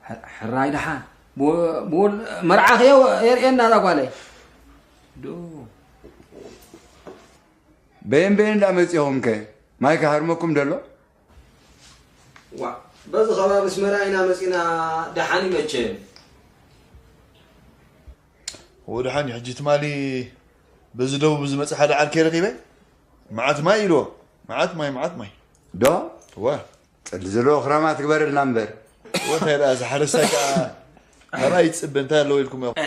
ሕ-፣ ሕራይ ደሓን። ብ-፣ ብወል-፣ መርዓኽዮ የርእየና እዛ ጓለይ። ዶ። በየን በየን እንዳመጺኹም ከ? ማይ ክሃርመኩም ደሎ? ዋ፣ በዚ ከባቢ ኣስመራ ኢና መጺና፣ ደሓን ይመቸን። ወድሓን ሕጂ ትማሊ በዚ ደቡብ ዝመጽእ ሓደ ዓርከይ ረኺበ፣ መዓት ማይ ኢልዎ። መዓት ማይ፣ መዓት ማይ። ዶ? እወ። ጽሊ ዘለዎ ክራማት ግበረልና እምበር። እወ፣ እንታይ ደኣ፣ እዚ ሓረስታይ ከኣ፣ ኣበይ ይጽበ፣ እንታይ ኣለዎ ኢልኩም ኢኹም? እ፣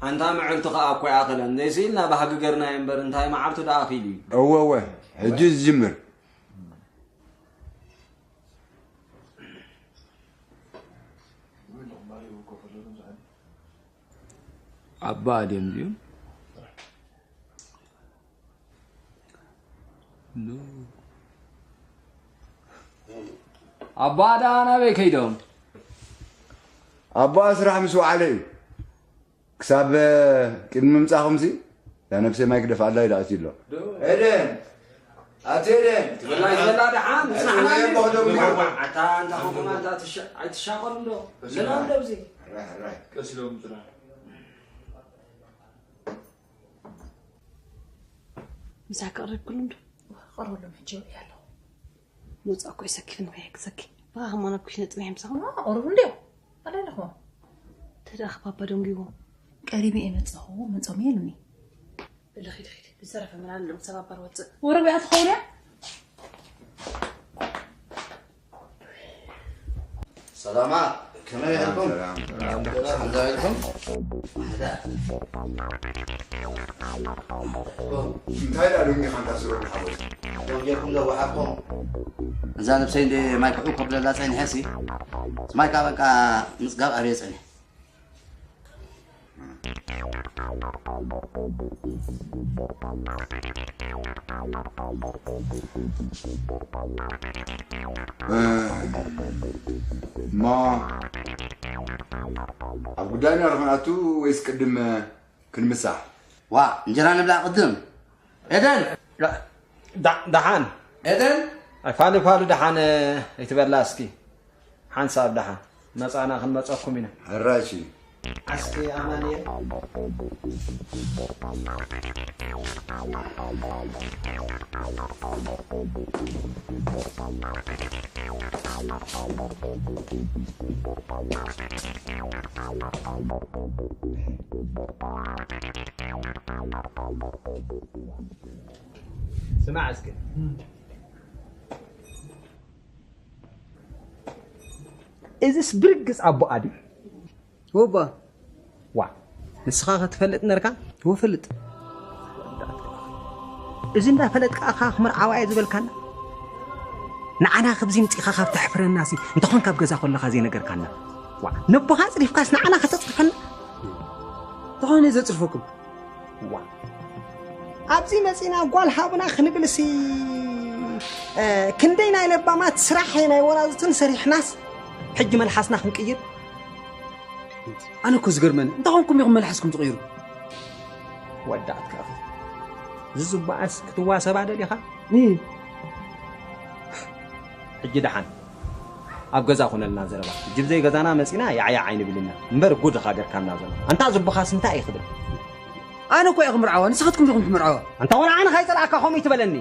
ኣንታ መዓልቱ ከኣ እኮ ይኣኸለን። ዘይስኢልና ባህጊ ገርናዮ እምበር፣ እንታይ መዓልቱ ደኣ ኣኺሉ እዩ? እወ፣ እወ። ሕጂ ዝጅምር። ኣባ ድዮም እዚኦም? ኖ። ኣባ ደኣ ናበይ ከይዶም? ኣባ ስራሕ ምስ ወዓለ እዩ። ክሳብ ቅድሚ ምምጻኹምሲ እዛ ነብሰይ ማይ ክደፍኣላ ኢለ ኣትዩ ኣሎ። ኤደን! ኣቲ ኤደን! ትበላ ይዘላ ደሓን፣ ኣቲ ንስሓና ወየ እንዶ። ቦህዶ ምንድን? ኣታ እንታ ኾንኩም ኣታ ትሻ-፣ ኣይትሻቐሉ እንዶ። ዘላ እንዶ ኣብዚ። ራይ፣ ራይ። ቀስ ኢሎም ጥራ። ምሳሕ ከቕርብ ክሉ እንዶ። ቀርበሎም ሕጂ ይብልያ ኣለኹ። ምውጻእ እኮ ይሰኪፍ ንኸይሕግዘኪ። ብኻ ከማን ኣብ ክሽነ ጽኒሐ ምሳኹም። ዋ፣ ቁሩብ እንድዮ። ኣለ ኣለኹ። ተደኣ ባባ ደንጊዎ። ቀሪበ እየ መጻኹ፣ መጾም የሉኒ። በሊ ኺድ ኺድ። ብዝተረፈ ምን ኣለሎም ሰብ ኣባር ወጽእ። ወረ ቢኣ ትኸውን እያ። ሰላማ፣ ከመይ ኢልኩም? ሰላም፣ ሰላም። ሰላም ዶ ኢልኩም? ማሕዳ። እንታይ ደኣ ሎሚ ኢኻ እንታ ስሩዕ ሓወይ? ደው ጌርኩም ዶ ወሓብኩም? እዛ ነብሰይ እንደ ማይ ክዑ ከብለላ ጸኒሐ ሲ። ማይ ከኣ በቃ ምጽጋብ ኣብየ ጸኒሐ። እ፣ እሞ ኣብ ጉዳይና ዶ ክንኣቱ ወይስ ቅድም ክንምሳሕ? ዋ፣ እንጀራ ንብላዕ ቅድም። ኤደን! ዳ-፣ ዳ-፣ ደሓን። ኤደን! ኣይ፣ ፋሉ ፋሉ ደሓን ኣይትበላ እስኪ። ሓንሳብ ደሓን መጻና ክንመጸኩም ኢና። ሕራይ እሺ። ኣስኪ ኣማንኤል። ስማዕ እስኪ። እዚስ ብርግጽ ኣቦኣ ድዩ? ወባ። ዋ፣ ንስኻ ከ ትፈልጥ ነርካ? ወፈልጥ። እዚ እንዳፈለጥካ ኣኻ ክምርዓዋ እየ ዝበልካና? ንዓና ክብዚ ምጺኻ ካብ ተሕፍረና ሲ፣ እንተኾን ካብ ገዛ ኮለኻ ዘይነገርካና? ዋ፣ ነቦኻ ኣጽሪፍካስ ንዓና ከተጽርፈና? እንተኾነ ዘጽርፈኩም? ዋ። ኣብዚ መጺና ጓል ሃቡና ክንብል ሲ፣ እ፣ ክንደይ ናይ ለባማት ስራሕ ናይ ወራዙትን ሰሪሕናስ፣ ሕጂ መልሓስና ክንቅይር? ኣነ እኮ ዝገርመኒ፣ እንታይ ኮንኩም ኢኹም መልሓስኩም ትቕይሩ? ወዳእትካ ኢኹም። ዝዝባኣስ ክትዋሰባ ደሊኻ? እ። ሕጂ ደሓን ኣብ ገዛ ኩነልና ዘረባ። ሕጂ ብዘይ ገዛና መጺና ያዕያዕ ኣይንብልና። እምበር ጉድ ኢኻ ገርካና ዘሎ። ኣንታ ዝብኻስ እንታይ እዩ ክብል? ኣነ እኮ እየ ክምርዓዋ፣ ንስኻትኩም ዲኹም ትምርዓዋ? ኣንታ ቆልዓ ኣነ ካይጸልኣካ ከምኡ ይትበለኒ።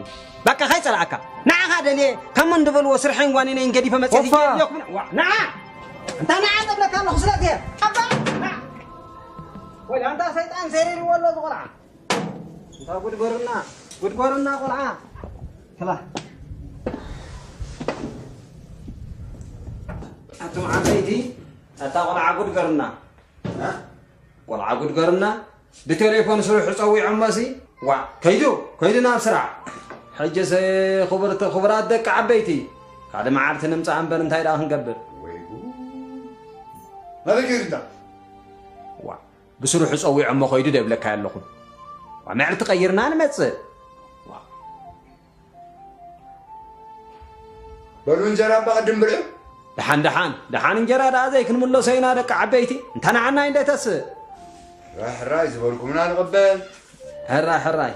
በቃ ካይጸልኣካ። ንዓኻ ደልየ ካብ መን ዝበልዎ ስርሐይን ጓኒነይን ገዲፈ መጺአ ኦፋ። ይጀልየኩም። ዋ፣ ንዓ! ኣንታ ንዓ ተብለካ ኣለኹ ስለ እዚኣ። ኣባ! ንዓ! ወይ ኣንታ ሰይጣን ሰሪርዎ ኣሎ እዚ ቆልዓ። እንታ ጉድ ገሩና፣ ጉድ ገሩና ቆልዓ። ክላ። ኣቱም ዓበይቲ፣ ኣታ ቆልዓ ጉድ ገሩና። እ? ቆልዓ ጉድ ገሩና። ብቴሌፎን ስርሑ ጸዊዖሞሲ፣ ዋዕ፣ ከይዱ፣ ከይዱ ናብ ስራሕ። ሕጅስ ክቡርቲ፣ ክቡራት ደቂ ዓበይቲ፣ ካልእ መዓልቲ ንምጻእ እምበር እንታይ ደኣ ክንገብር? ወይ ጉድ። ናበይ ከይዱ እንዳ? ዋዕ፣ ብስርሑ ጸዊዖሞ ከይዱ ዶ ይብለካ ኣለኹ። ዋ፣ መዕልቲ ቀይርና ንመጽእ። ዋ። በሉ እንጀራ እባ ቅድም ብልዑ። ደሓን፣ ደሓን፣ ደሓን እንጀራ ደኣ ዘይክንምለሶ ኢና ደቂ ዓበይቲ። እንተ ንዓና እንደ ተስእ። ሕራይ፣ ሕራይ ዝበልኩምና ንቕበል። ሕራይ፣ ሕራይ።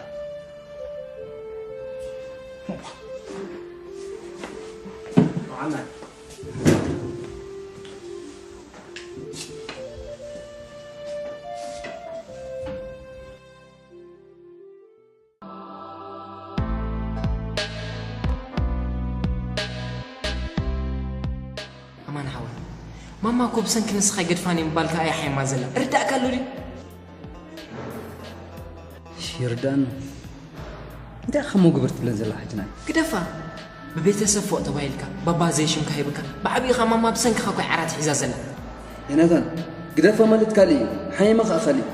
ኣማን ሓወይ፣ ማማ እኮ ብሰንኪ ንስኻ ይገድፋን እየ ምባልካ እያ ሓይማ ዘላ። እርዳእካ ኣሎ ድዩ? እሺ፣ ይርዳእኒ። እንታይ ኢኻ እሞ ግበር ትብለን ዘላ ሕጂ ናይ? ግደፋ። ብቤተሰብ ፎእ ተባሂልካ፣ ባባ ዘይሽምካ ሂብካ፣ ብዓቢኻ ማማ ብሰንክኻ እኮ እያ ዓራት ሒዛ ዘላ። ዮናታን፣ ግደፋ ማለት ካልእ እዩ፣ ሓይማ ኸኣ ካልእ እዩ።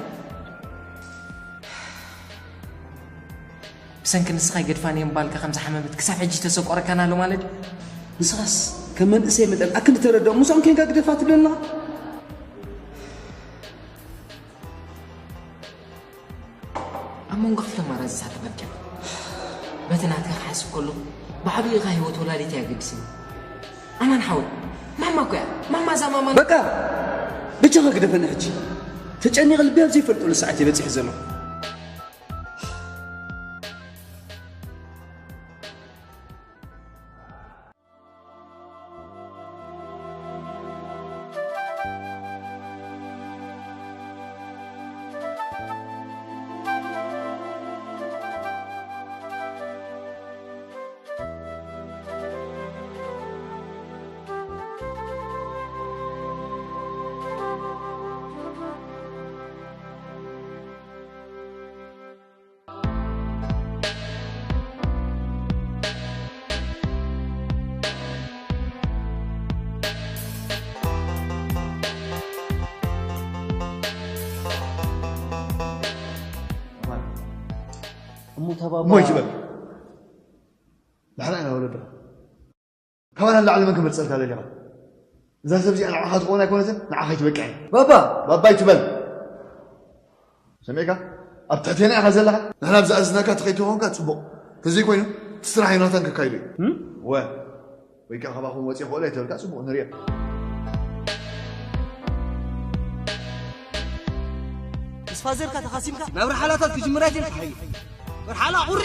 ብሰንኪ ንስኻ ይገድፋን እየ ምባልካ ከም ዝሓመመት ክሳብ ሕጂ ተሰቆረካን ኣሎ ማለት ድዩ? ንስኻስ ከም መንእሰይ መጠን ኣክንዲ ተረድኦ፣ ምስኦም ኬንካ ግደፋ ትብለና? መንጎ ክልተ ኣማራፂታት ተቐምጥያ። በቲ ናትካ ክሓስብ ከሎ ብዓብዪ ኢኻ ህይወት ወላዲት እያ ገዲስኒ። ኣማን ሓወይ፣ ማማ እኮ እያ። ማማ እዛ ማማ በቃ ብቻኻ ግደፈኒ ሕጂ። ተጨኒቐ ልቢ ኣብ ዘይፈልጠሉ ሰዓት እየ በፂሑ ዘሎ። እሞ ተባባ እሞ ይትበል። ዳሕና ኢና ወለዶ። ካባና ንላዕሊ መን ክመርጸልካ ደሊኻ? እዛ ሰብ እዚኣ ንዓኻ ትኸውን ኣይኮነትን፣ ንዓኻ ኣይትበቅዕን። ባባ! ባባ ኣይትበል። ሰሚዕካ? ኣብ ትሕቴና ኢኻ ዘለኻ። ንሕና ኣብ ዝኣዘዝናካ ትኸይድ ተኾንካ ጽቡቕ። ተዘይኮይኑ፣ እቲ ስራሕ ዮናታን ከካይዶ እዩ። እም? ወ-፣ ወይ ከኣ ካባኹም ወጺኡ ክኽእል ኣይተበልካ፣ ጽቡቕ፣ ንሪኦ። ምስ ፋዘርካ ተኻሲምካ ናብ ርሓላታት ክጅምር ኣይትብል፣ ተሓይል። ርሓላ ቁሪ።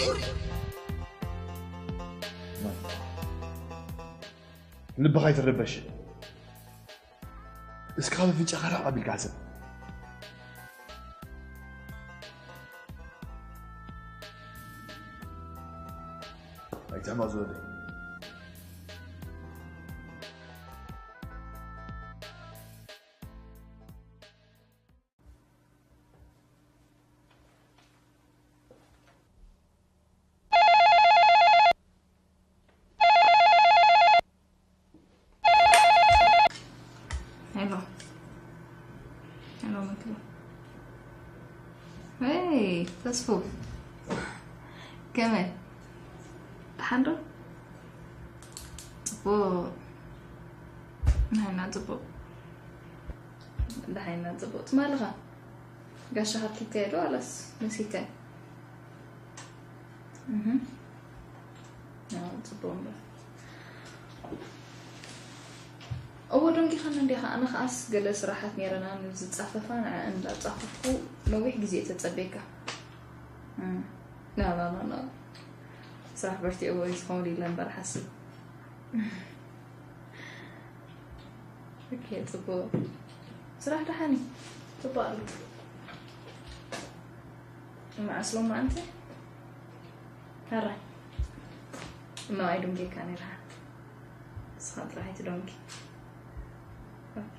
ልብኻ ኣይትረበሽ። እስኪ ካብ ኣፍንጫኻ ራቕ ኣቢልካ ሕሰብ። ኣይትሕመቕ ዝወደይ። ሄሎ። ሄሎ፣ መክሊ። ሄይ፣ ተስፉ። ከመይ? ደሓን ዶ? ጽቡቕ። ንሕና ጽቡቕ። ደሓን ኢና ጽቡቕ። ትማሊ ኸ? ጋሻ ሃኪካዮ ዶ ዋላስ መሲካዮ? እህ። ኣዎ፣ ጽቡቕ እምበር። እወ፣ ደንጊኻኒ እንዲኻ። ኣነ ኸኣስ ገለ ስራሓት ነይረና ንዝጻፈፋ፣ ንዐ እንዳጻፈፍኩ ነዊሕ ግዜ እየ ተጸበየካ። እም። ና፣ ና፣ ና፣ ና። ስራሕ በርቲዕዎ እዩ ዝኸውን ኢለ እምበር ሓስብ። ኦኬ፣ ጽቡቕ። ስራሕ ደሓን እዩ። ጽቡቕ ኣሎ። መዓስ ሎማዓንቲ? ሕራይ። እሞ ኣይደንጌካ ነይርካ። ንስኻ ጥራሕ ኣይትደንጊ። ኦኬ።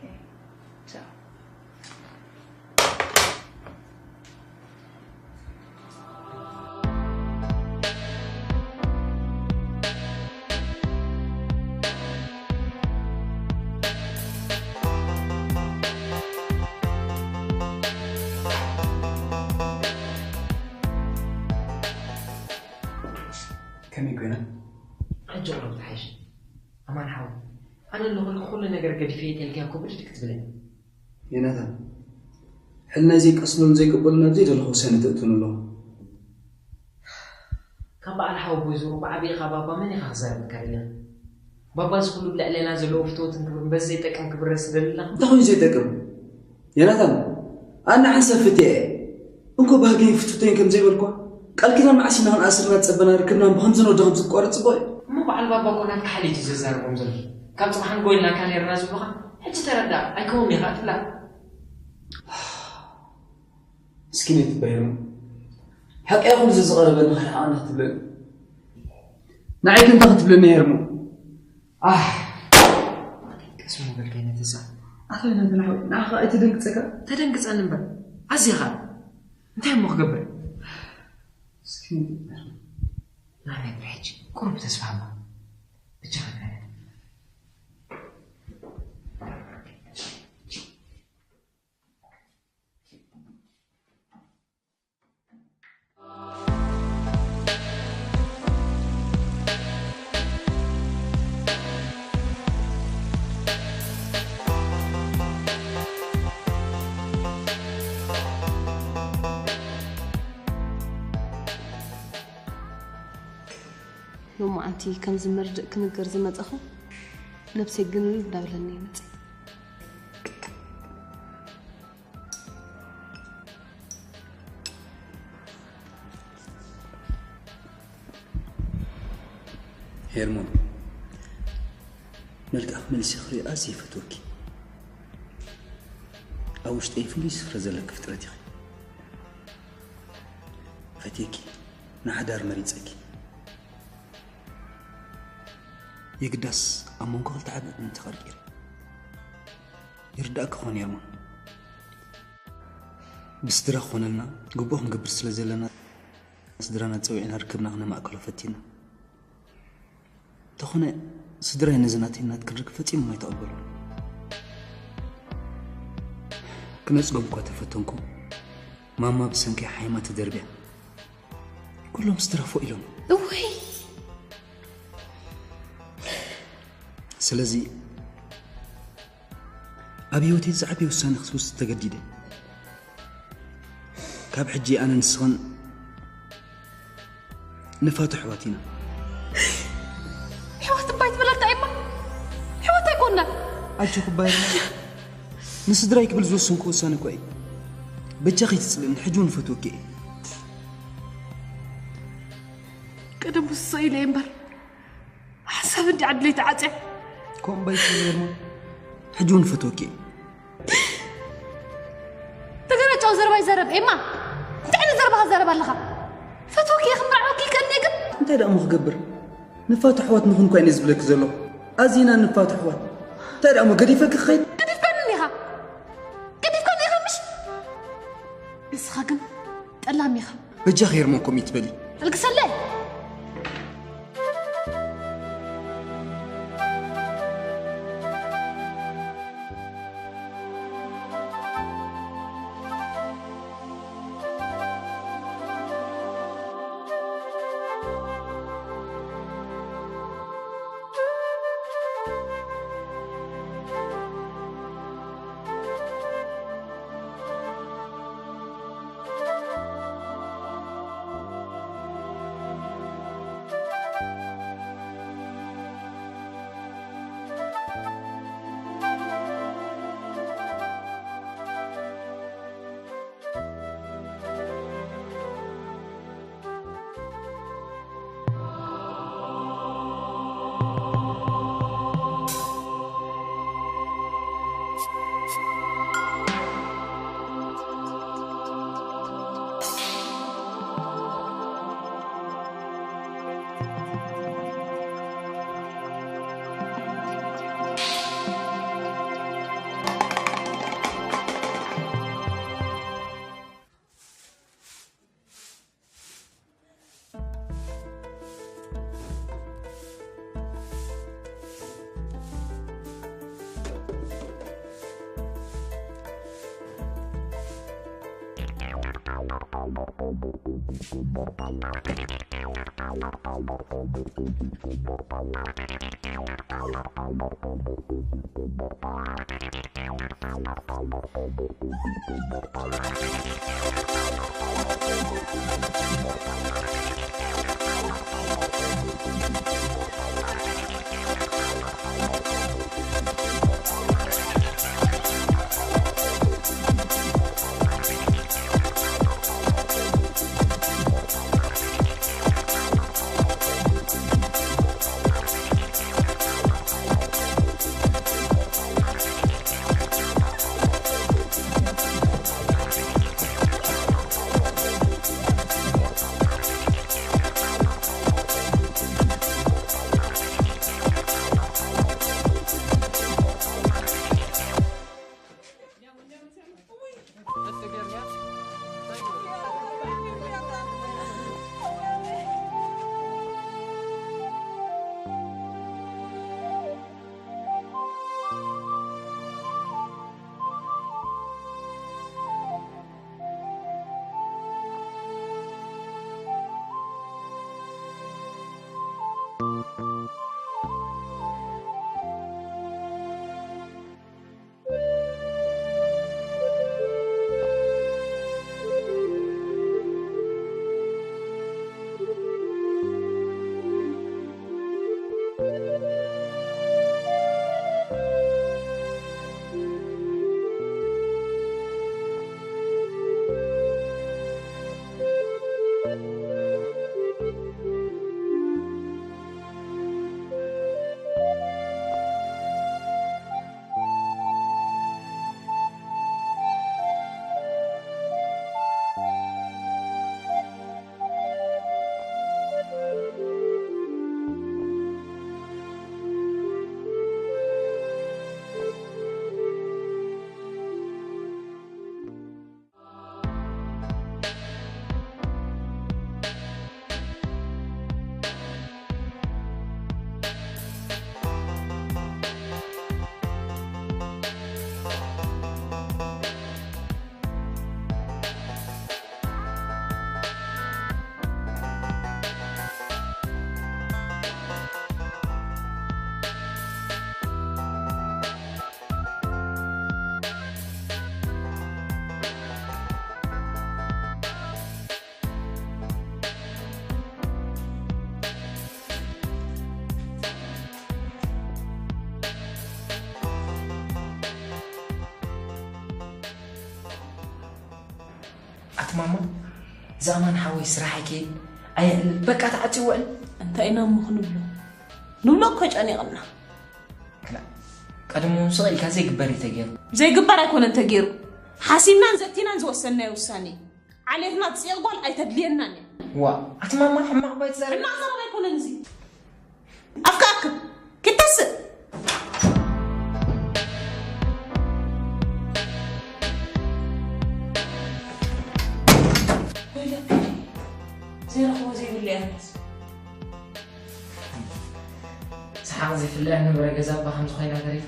ቻው። ከመይ ኮይና? ሕጂ ቁሩብ ትሓይሽ። ኣማን ሓወይ፣ ኣነ ኣለኹልኪ፣ ኩሉ ነገር ገዲፈ እየ ተልኪ እኮ ብድድ ክትብለኒ። ዮናታን፣ ሕልናይ ዘይቀስኑን ዘይቅበሉን ኣብ ዘይደለኹ ውሳነ ተእቱን ኣለኹ። ከም በዓል ሓወቦይ ዙሩ ብዓቢኻ ባባ መን ኢኻ ክዛረበካ ደሊኻ? ባባ እዚ ኩሉ ብልዕሌና ዘለዎ ፍትወትን ክብርን በዚ ዘይጠቅም ክብረስ ደሊ ኣለኻ? እንታይ ኮይኑ ዘይጠቅም? ዮናታን፣ ኣነ ሓንሳብ ፈትየ እየ። እንኮ ባህገይን ፍትውተይን ከም ዘይበልኳ፣ ቃል ኪዳን መዓስ ኢና ክንኣስር እናተጸበና ርክብና ብኸምዚ ንወዲ ከምዚ ክቋረጽ ጽቡቕ እዩ። እሞ በዓል ባባ እኮ ናትካ ሓልየት እዩ ዘዛርቦም ዘሎ። ካብ ጽባሕ ንጎ ኢልናካ ነይርና ዝብሉኻ፣ ሕጂ ተረዳእ፣ ኣይከውንን ኢኻ ትብላ። ምስኪነይቲ እባ ሄርሞ። ሓቀይ ኩሉ እዚ ዝቐረበኒ ከይሓቐና ክትብለኒ። ንዓይ ከ እንታይ ክትብለኒ ሄርሞ? ኣህ፣ ቀስ በል በል ከይነትሳ። ኣቶ ዮናታን ሓወይ፣ ንዓኻ ኣይተደንግጸካ? ተደንግጸኒ እምበር፣ ኣዝኻ። እንታይ እሞ ክገብር? እስኪ ንግበር። ናበይ ብሕጂ? ቁሩብ ተስፋ እባ። ብቻ ከይነ። ሎማዓንቲ ከምዚ መርድእ ክንገር ዝመጻኹ ነብሰይ ግንል እንዳበለኒ ይመጽእ። ሄርሞን፣ መልክዕኺ መሊሰ ክሪኦ ኣዝየ ይፈትወኪ። ኣብ ውሽጠይ ፍሉይ ስፍራ ዘለኪ ፍጥረት ኢኺ። ፈትየኪ፣ ንሓዳር መሪጸኪ። የግዳስ ኣብ መንጎ ክልተ ዓቢ እምኒ ተቐርቂረ። ይርዳእኪ ክኾን ሄርሞን። ብስድራ ክኾነልና ግቡእ ክንገብር ስለ ዘለና ስድራና ጸዊዕና ርክብና ክነማእክሎ ፈቲና። እንተኾነ ስድራይ ነዚ ናተይን ናትክን ርክብ ፈጺሞም ኣይተቐበሉን። ክነጽጎም እኳ ተፈተንኩ፣ ማማ ብሰንከይ ሓይማ ተደርብያ። ኩሎም ስድራ ፎእ ኢሎም። እውይ! ስለዚ ኣብ ህይወተይ ዝዓበየ ውሳነ ክትወስድ ተገዲደ። ካብ ሕጂ ኣነ ንስኽን ንፋቱ ኣሕዋት ኢና። ኣሕዋት እባ ኣይትበላልታ እማ። ኣሕዋት ኣይኮንና። ኣጆኺ እባ ንስድራይ ክብል ዝወሰንኩ ውሳነ እኳ እዩ። በጃኺ ኣይትጽልእኒ፣ ሕጂ እውን እፈትወኪ እየ። ቀደም ውስቕ ኢለ እየ እምበር ሓሳብ እንዲ ዓድለይ ተዓፅያ። ከምኡ እባ ኣይትበሊ ሄርሞን፣ ሕጂ እውን እፈትወኪ እየ። ተገረጫው ዘረባ ይዘረብ ኤማ። እንታይ ዓይነት ዘረባ ትዘረብ ኣለኻ? ፈትወኪ እየ ክምርዓወኪ ይከኣልኒ ግን እንታይ ደኣ እሞ ክገብር? ንፋቱ ኣሕዋት ንኹን እኳ እየ ዝብለኪ ዘለኹ። ኣዚና ንፋቱ ኣሕዋት። እንታይ ደኣ እሞ ገዲፈኪ ክኸይድ? ገዲፍካኒ ኢኻ። ገዲፍካኒ ኢኻ ምሽ? ንስኻ ግን ጠላም ኢኻ። በጃኺ ሄርሞን ከምኡ ይትበሊ። ኣልግሰለይ። ኣቲ ማማ፣ ዝኣማን ሓወይ ስራሕ ኣይከይድ ኣየዕልል፣ በቃ ተዓፅወን። እንታይ ኢና እሞ ክንብሎ? ንብሎ እኮ ጨኒቕና። ክላ፣ ቀድሞውን ስቕ ኢልካ ዘይግበር እዩ ተገይሩ። ዘይግበር ኣይኮነን ተገይሩ። ሓሲብናን ዘቲናን ዝወሰንናዮ ውሳኔ እዩ። ዓሌትና ትፅየቕ ጓል ኣይተድልየናን እያ። ዋ፣ ኣቲ ማማ ሕማቕ ባይ ትዛረብ። ሕማቕ ዘረባ ኣይኮነን እዚ። ኣፍካ ኣክብ። ክትስእ። ዘይረኽቦ ዘይብሉ እያ። ሰሓቕ ዘይፍለያ ንብረ ገዛ እባ ከምዚ ኮይና ተሪፋ።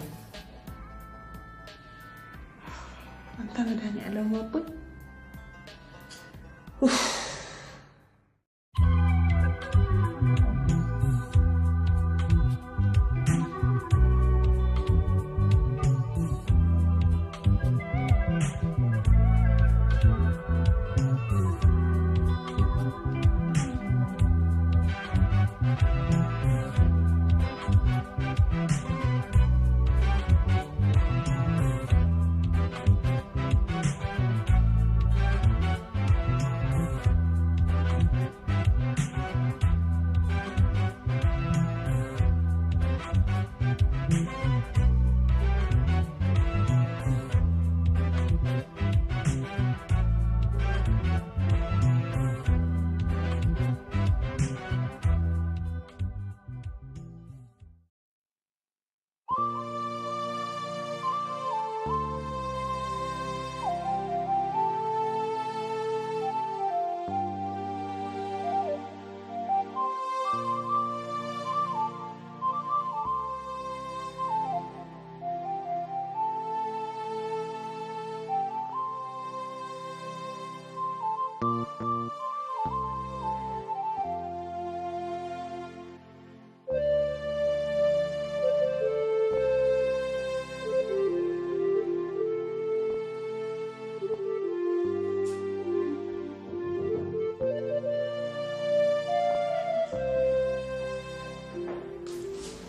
ኣንታ መድሃኒዓለም ኣቦይ። ኡፍ።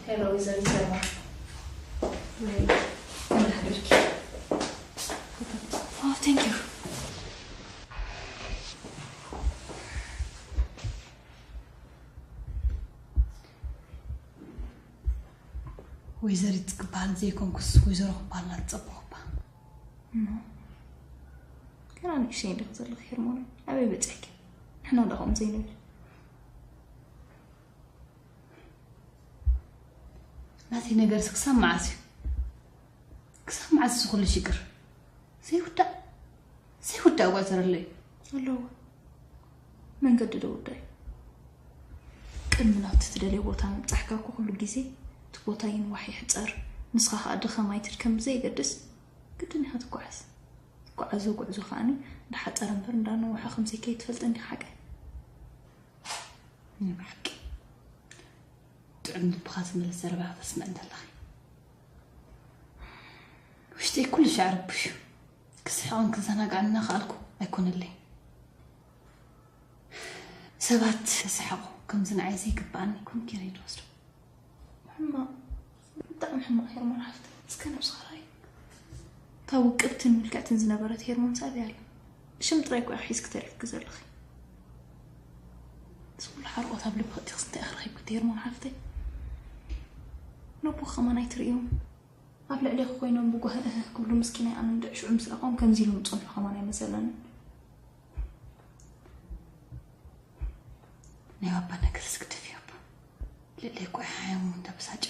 ሄሎ፣ ወይዘሪት ሰባ። ወይ፣ ከመይ ሓደርኪ? ኦ፣ ቴንክ ዩ። ወይዘሪት ክበሃል ዘይኮንኩስ፣ ወይዘሮ ክበሃል እናተጸበኹ እባ። እሞ፣ ገና ንእሽተይ እንዲኺ ዘለኺ ሄርሞን፣ ኣበይ በጺሕኪ? ንሕና ዶ ከምኡ ዘይንብል? ናተይ ነገርስ ክሳብ መዓስ እዩ? ክሳብ መዓስ እዚ ኩሉ ሽግር? ዘይውዳእ፣ ዘይውዳእ ጓዘረለይ። ኣለዎ። መንገዲ ዶ ውዳእ እዩ? ቅድሚ ናብቲ ትደልዮ ቦታ ምብጻሕካ እኮ ኩሉ ግዜ እቲ ቦታ ይንዋሕ ይሕጸር፣ ንስኻ ኸኣ ድኸም ኣይትድከም ብዘየገድስ ግድን ኢኻ ትጓዓዝ። ትጓዓዞ ጉዕዞ ከኣኒ እንዳሓጸረ እምበር እንዳነውሐ ከም ዘይከይድ ትፈልጥ እንዲኻ ሓቀይ። ናይ ብሓቂ ጥዑም ልብኻ ዝመልስ ዘረባ ከተስምዕኒ ኣለኺ። ውሽጠይ ኩሉ ሻዕ ረቢሹ። ክስሕቕን ክዘናጋዕን እናኸኣልኩ ኣይኮነለይን። ሰባት ክስሕቑ ከምዚ ንዓይ ዘይግብኣኒ ኮንክ ገይረ እየ ዝወስዶ። ሕማቕ፣ ብጣዕሚ ሕማቕ ሄርሞን ሓፍተይ። እስከ ነብስኻ ርኣይ። እታ ውቅብትን ምልክዕትን ዝነበረት ሄርሞን ሳብ እያ ኣላ። ሽም ጥራይ እኮ ኢኺ ሒዝኪ ተሪፍኪ ዘለኺ። እዚ ኩሉ ሓርቆት ኣብ ልብኺ ኣእቲኽስ እንታይ ኢኺ ረኺብኪ ሄርሞን ሓፍተይ? ነቦ ከማን ኣይትርእዮም። ኣብ ልዕሌኺ ኮይኖም ብጓሂ እህ ክብሉ ምስኪናይ ኣነ እንድዒ ሽዑ ምስለኣኾም ከምዚ ኢሎም ዝጸንሑ ከማን ኣይመሰለንን። ናይ ባባ ነገርስ ግድፍ እዩ ኣባ። ልዕለይ እኮ ሓያሙ እንዳበሳጨ።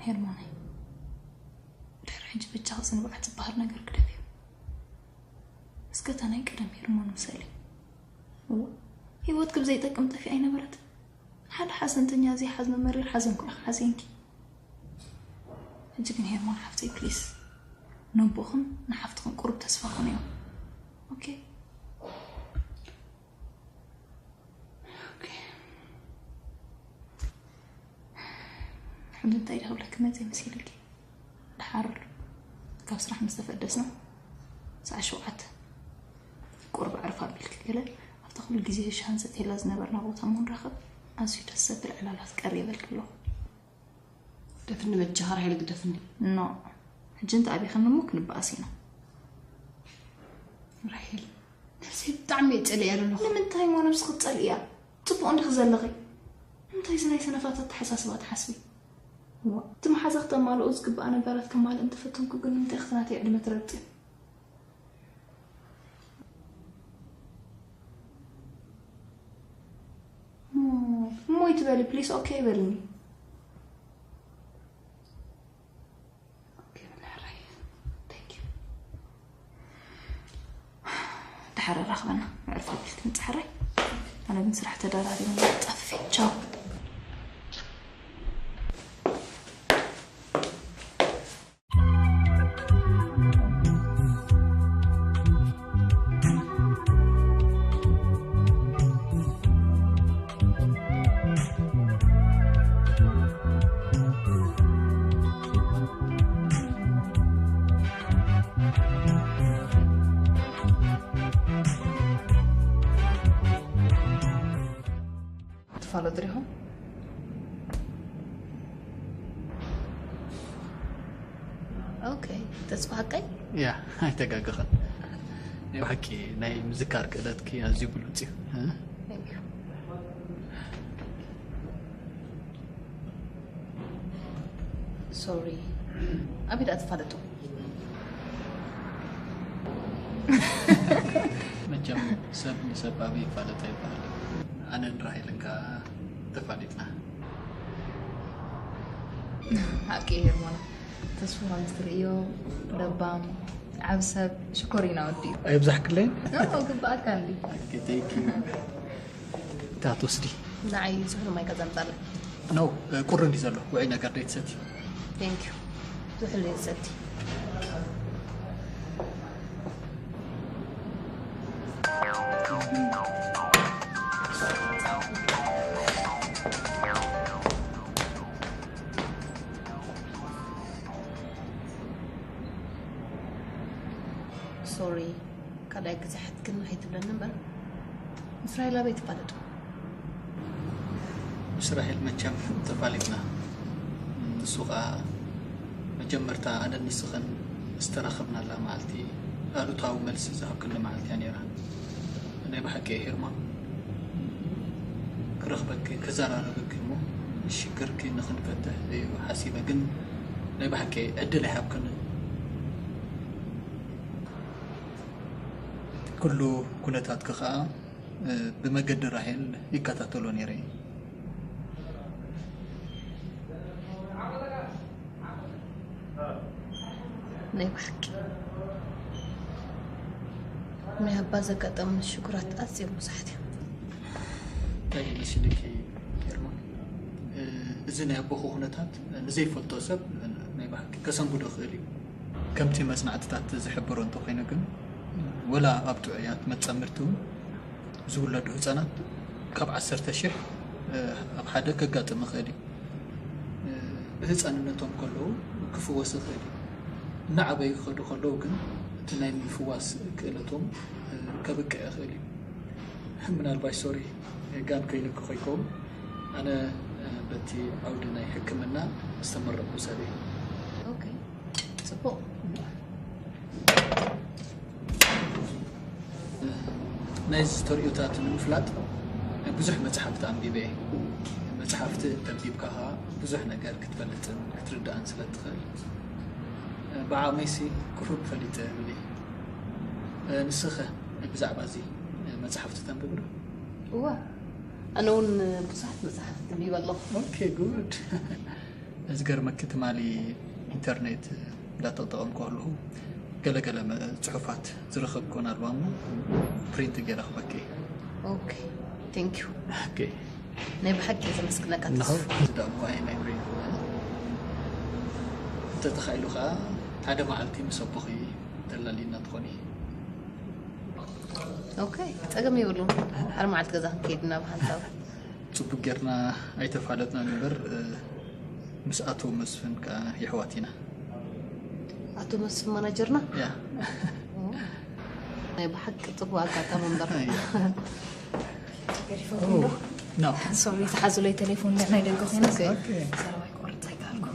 ሄርሞነይ፣ ድሕሪ ሕጂ በጃኺ ዝንባዕ ዝበሃል ነገር ግደፍዮ። እስከ እታ ናይ ቀደም ሄርሞን ምሰሊ። እወ፣ ህይወትኪ ብዘይጠቅም ጠፊኣ ኣይነበረትን። ሓደ ሓዘንተኛ ዘይሓዝኖ መሪር ሓዘን እኮ ኢኺ ሓዚንኪ። ሕጂ ግን ሄርሞን ሓፍተይ፣ ፕሊስ፣ ነቦኽን ንሓፍትኽን ቁሩብ ተስፋ ኩንዮም። ኦኬ? ኦኬ። ሕጂ እንታይ ኢለ ክብለኪ መፅየ መሲልኪ? ደሓር ካብ ስራሕ ምስ ተፈደስና ሰዓት ሸውዓተ ቁሩብ ዕርፍ ኣቢልኪ ገለ ኣብታ ኩሉ ግዜ ሻሂ ንሰትየላ ዝነበርና ቦታ እሞ ንራኸብ። ኣዝዩ ደስ ዘብል ዕላላት ቀሪበልኪ ኣለኹ። ደፍኒ በጃኻ ራሄል ግደፍኒ። ኖ፣ ሕጂ እንተ ኣቢኸኒ እሞ ክንበኣስ ኢና። ራሄል፣ ነብሰይ ብጣዕሚ እየ ጸሊኣ ዘለኹ። ንምንታይ እሞ ነብስኺ ትጸልእያ? ጽቡቕ እንዲኺ ዘለኺ። ንምንታይ እዚ ናይ ሰነፋት ኣተሓሳስባ ትሓስቢ? እቲ መሓዛ ክተማልኦ ዝግብኣ ነገራት ከማልእ እንተፈተንኩ ግን ንምንታይ ክቲ ናተይ ዕድመ ትረግጽዮ? እሞ ይትበሊ ፕሊስ ኦኬ ይበልኒ። ኦኬ በል ሕራይ። Thank you። ድሓር ራኽበና። ዕርፍ ኣቢልኪ ምጽእ ሕራይ። ኣነ ግን ስራሕ ተደራሪቡ ጠፊ። ቻው። ትፋለጡ ዲኹም? ኦኬ፣ ተስፋ ሓቀይ? ያ፣ ኣይተጋገኸን። ናይ ብሓቂ ናይ ምዝካር ክእለትኪ ኣዝዩ ብሉጽ እዩ። እ? Thank you። ሶሪ፣ ኣበይ ደኣ ትፋለጡ? መቸም ሰብ ንሰብ ኣበይ ይፋለጥ ኣይበሃል። ኣነን ራሄልን ከኣ ተፋሊጥና። ሓቂ እዩ ሄርሞና። ተስፉ ከም ትርእዮ ለባም፣ ዓብ ሰብ፣ ሽኮሪና ወዲ እዩ። ኣይብዛሕክለይን? ኖ፣ ግብኣካ እንዲ። ኦኬ፣ thank you። እንታይ ትወስዲ? ንዓይ ዝሑል ማይ ገዛ ምጻለይ። ኖ፣ ቁሪ እንዲ ዘሎ፣ ውዑይ ነገር ደይትሰቲ። Thank you። ዝሑል እየ ዝሰቲ። ሶሪ፣ ካልኣይ ግዜ ሓትክኒ ከይትብለኒ እምበር። ምስ ራሄል ኣበይ ትፋለጡ? ምስ ራሄል መቸም ተፋሊጥና። ንሱ ኸኣ መጀመርታ ኣነን ንስኽን ዝተራኸብናላ መዓልቲ ኣሉታዊ መልሲ ዝሃብክኒ መዓልቲ እያ ነይራ። ናይ ብሓቂ እየ ሄርማ። ክረኽበኪ፣ ክዘራረበኪ እሞ ሽግርኪ ንኽንፈትሕ እዩ ሓሲበ፣ ግን ናይ ብሓቂ ዕድል ኣይሃብክንን። ኩሉ ኩነታትኪ ኸኣ ብመገዲ ራሄል ይከታተሎ ነይረ እየ። ናይ ብሓቂ ናይ ኣባ ዘጋጠሙኒ ሽግራት ኣዝዮም ብዙሓት እዮም። እንታይ እዩ መሲልኪ ሄርሞን? እዚ ናይ ኣቦኹ ኩነታት ንዘይፈልጦ ሰብ ናይ ብሓቂ ከሰንብዶ ይኽእል እዩ። ከምቲ መጽናዕትታት ዝሕብሮ እንተኾይኑ ግን፣ ወላ ኣብ ጥዑያት መጻምድቲ እውን ዝውለዱ ህጻናት ካብ ዓሰርተ ሽሕ ኣብ ሓደ ከጋጥም ይኽእል እዩ። ብህጻንነቶም ከለዉ ክፍወስ ይኽእል እዩ። እናዓበዩ ክኸዱ ከለዉ ግን እቲ ናይ ምፍዋስ ክእለቶም ከብቅዕ ይኽእል እዩ። ምናልባሽ ሶሪ ጋን ኮይኑኪ ኮይከውን ኣነ በቲ ዓውዲ ናይ ሕክምና ዝተመረቕኩ ሰብ እየ። ኦኬ፣ ጽቡቕ። ናይዚ ተርእዮታት ንምፍላጥ ብዙሕ መጽሓፍቲ ኣንቢበ እየ። መጽሓፍቲ እንተንቢብካ ኸኣ ብዙሕ ነገር ክትፈልጥን ክትርዳእን ስለ እትኽእል ብዓቕመይሲ ቁሩብ ፈሊጠ እብል እየ። ንስኸ ብዛዕባ እዚ መጽሓፍቲ ተንብቢ ዶ? እወ፣ ኣነ እውን ብዙሓት መጽሓፍቲ ኣንቢበ ኣለኹ። ኦኬ፣ ጉድ። ዝገርመኪ ትማሊ ኢንተርኔት እንዳተጠቐምኩ ከለኹ ገለገለ ጽሑፋት ዝረኸብኩ ኣለዋ እሞ ፕሪንት ገይረ ክበኪ። ኦኬ፣ ቴንክ ዩ። ኦኬ። ናይ ብሓቂ ዘመስግነካ እንሆ ተስፉ። እዚ ደሞ ኣይ ናይ ብሬን እንተተኻኢሉ ከዓ ሓደ መዓልቲ ምስ ኣቦኺ ተላሊና ትኾኒ። ኦኬ፣ ጸገም የብሉን። ሓደ መዓልቲ ገዛ ክንከይድ ኢና ብሓንሳብ። ጽቡቅ ጌርና ኣይተፋለጥናን እምበር፣ እ፣ ምስ ኣቶ መስፍን ከኣ የሕዋት ኢና። ኣቶ መስፍን ማናጀርና? ያ። ናይ ብሓቂ ጽቡቅ ኣጋጣሚ እምበር። ያ። ገዲፈኩም ዶ? ኖ። ሶሪ፣ ተሓዙለይ ቴሌፎን ናይ ደገ ኮይና ኦኬ። ኦኬ። ሰራዋይ ቆርጽ ኣይከኣልኩ።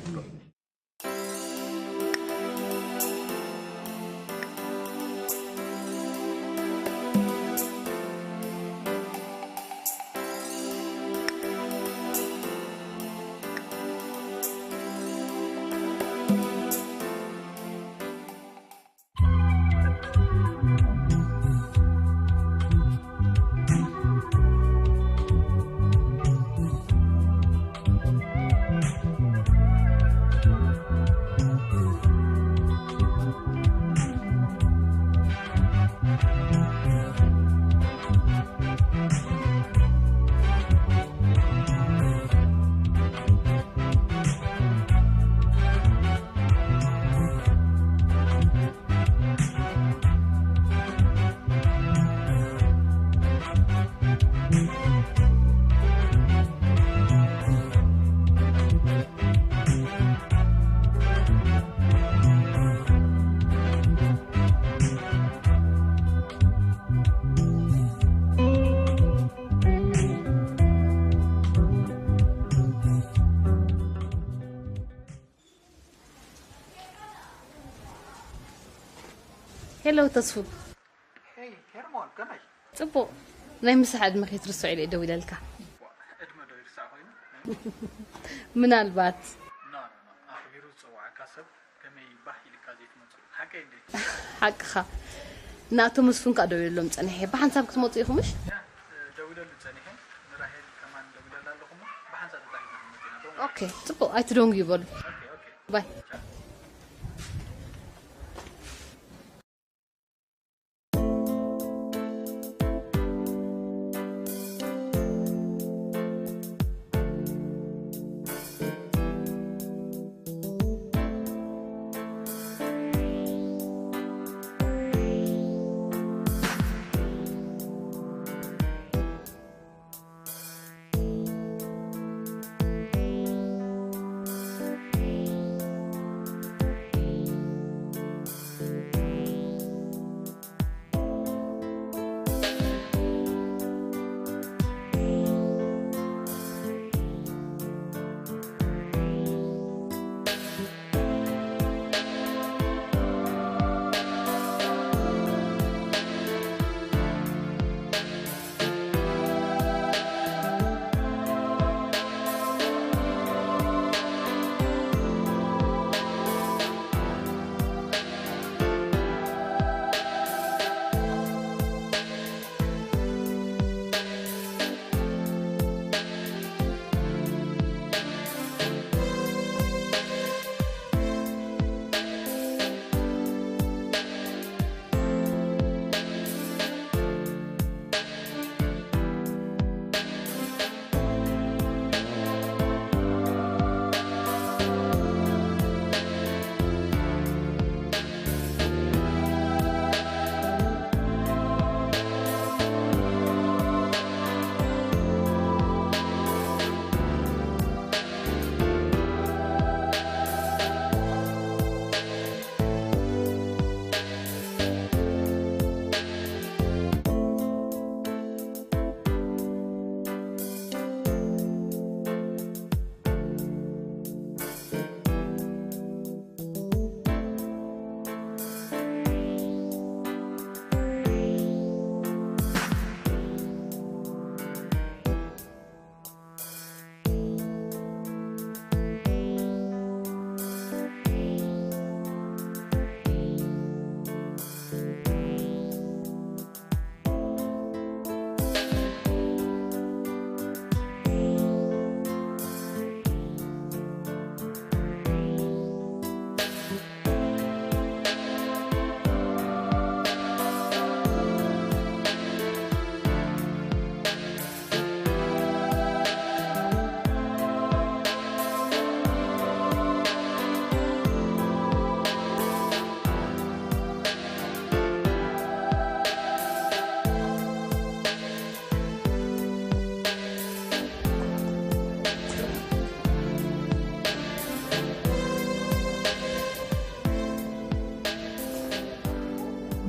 ሄሎ ተስፉ። ሄይ ሄርሞን፣ ከመይ? ጽቡቕ። ናይ ምሳሕ ዕድመ ከይትርስዖ ኢለ እየ ደዊለልካ። ዕድመ ዶ ይርሳዕ ኮይኑ? ምናልባት። ኣኽቢሩ ዝጸዋዓካ ሰብ ከመይ ባህ ኢልካ ዘይትመጽኡ? ሓቀይ እንዴ? ሓቅኻ። ንኣቶ መስፉን ከኣ ደዊለሎም ጸኒሐ። ብሓንሳብ ክትመጹ ኢኹምሽ? ደዊለሉ ጸኒሐ። ንራሄል ከማን ደዊለላ ኣለኹ እሞ ብሓንሳብ ተታሒዝና ክንመጽእ ኢና። ኦኬ፣ ጽቡቕ። ኣይትደንጉዩ በሉ። ባይ።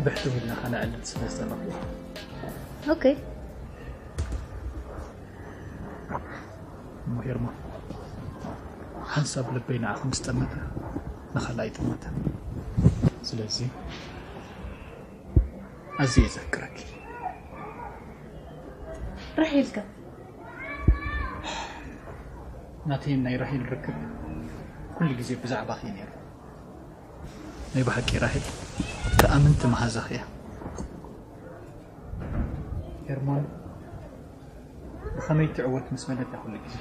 ብሕትው ኢልና ከነዕልል ስለ ዝጠለኹ። ኦኬ። እሞ ሄርሞን፣ ሓንሳብ ልበይ ንዓኺ ምስ ጠመተ፣ ንኻልኣይ ይጥምት። ስለዚ ኣዝየ እየ ዘፍቅረኪ። ራሄልከ? ናተይን ናይ ራሄል ርክብ ኩሉ ግዜ ብዛዕባኺ እዩ ነይሩ። ናይ ብሓቂ ራሄል ተኣምንቲ መሃዛኺ እያ። ሄርሞን ብኸመይ ትዕወት ምስ በለት እያ ኩሉ ግዜ።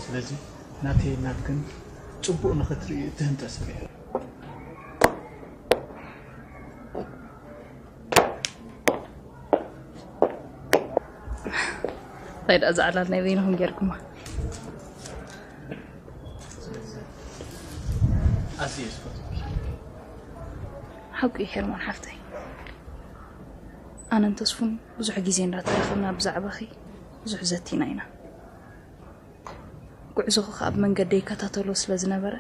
ስለዚ ናተይን ናትክን ጽቡቕ ንኽትርእዩ እትህንጠ ሰብ እያ። እንታይ ደኣ ዝዓላል ናይ በይንኹም ጌርኩማ። ኣዝየ ዝፈትወኪ። ሓቂ እዩ ሄርሞን ሓፍተይ። ኣነን ተስፉን ብዙሕ ግዜ እንዳተራኸብና ብዛዕባኺ ብዙሕ ዘቲና ኢና። ጉዕዞኺ ከኣ ኣብ መንገደይ ይከታተሎ ስለ ዝነበረ፣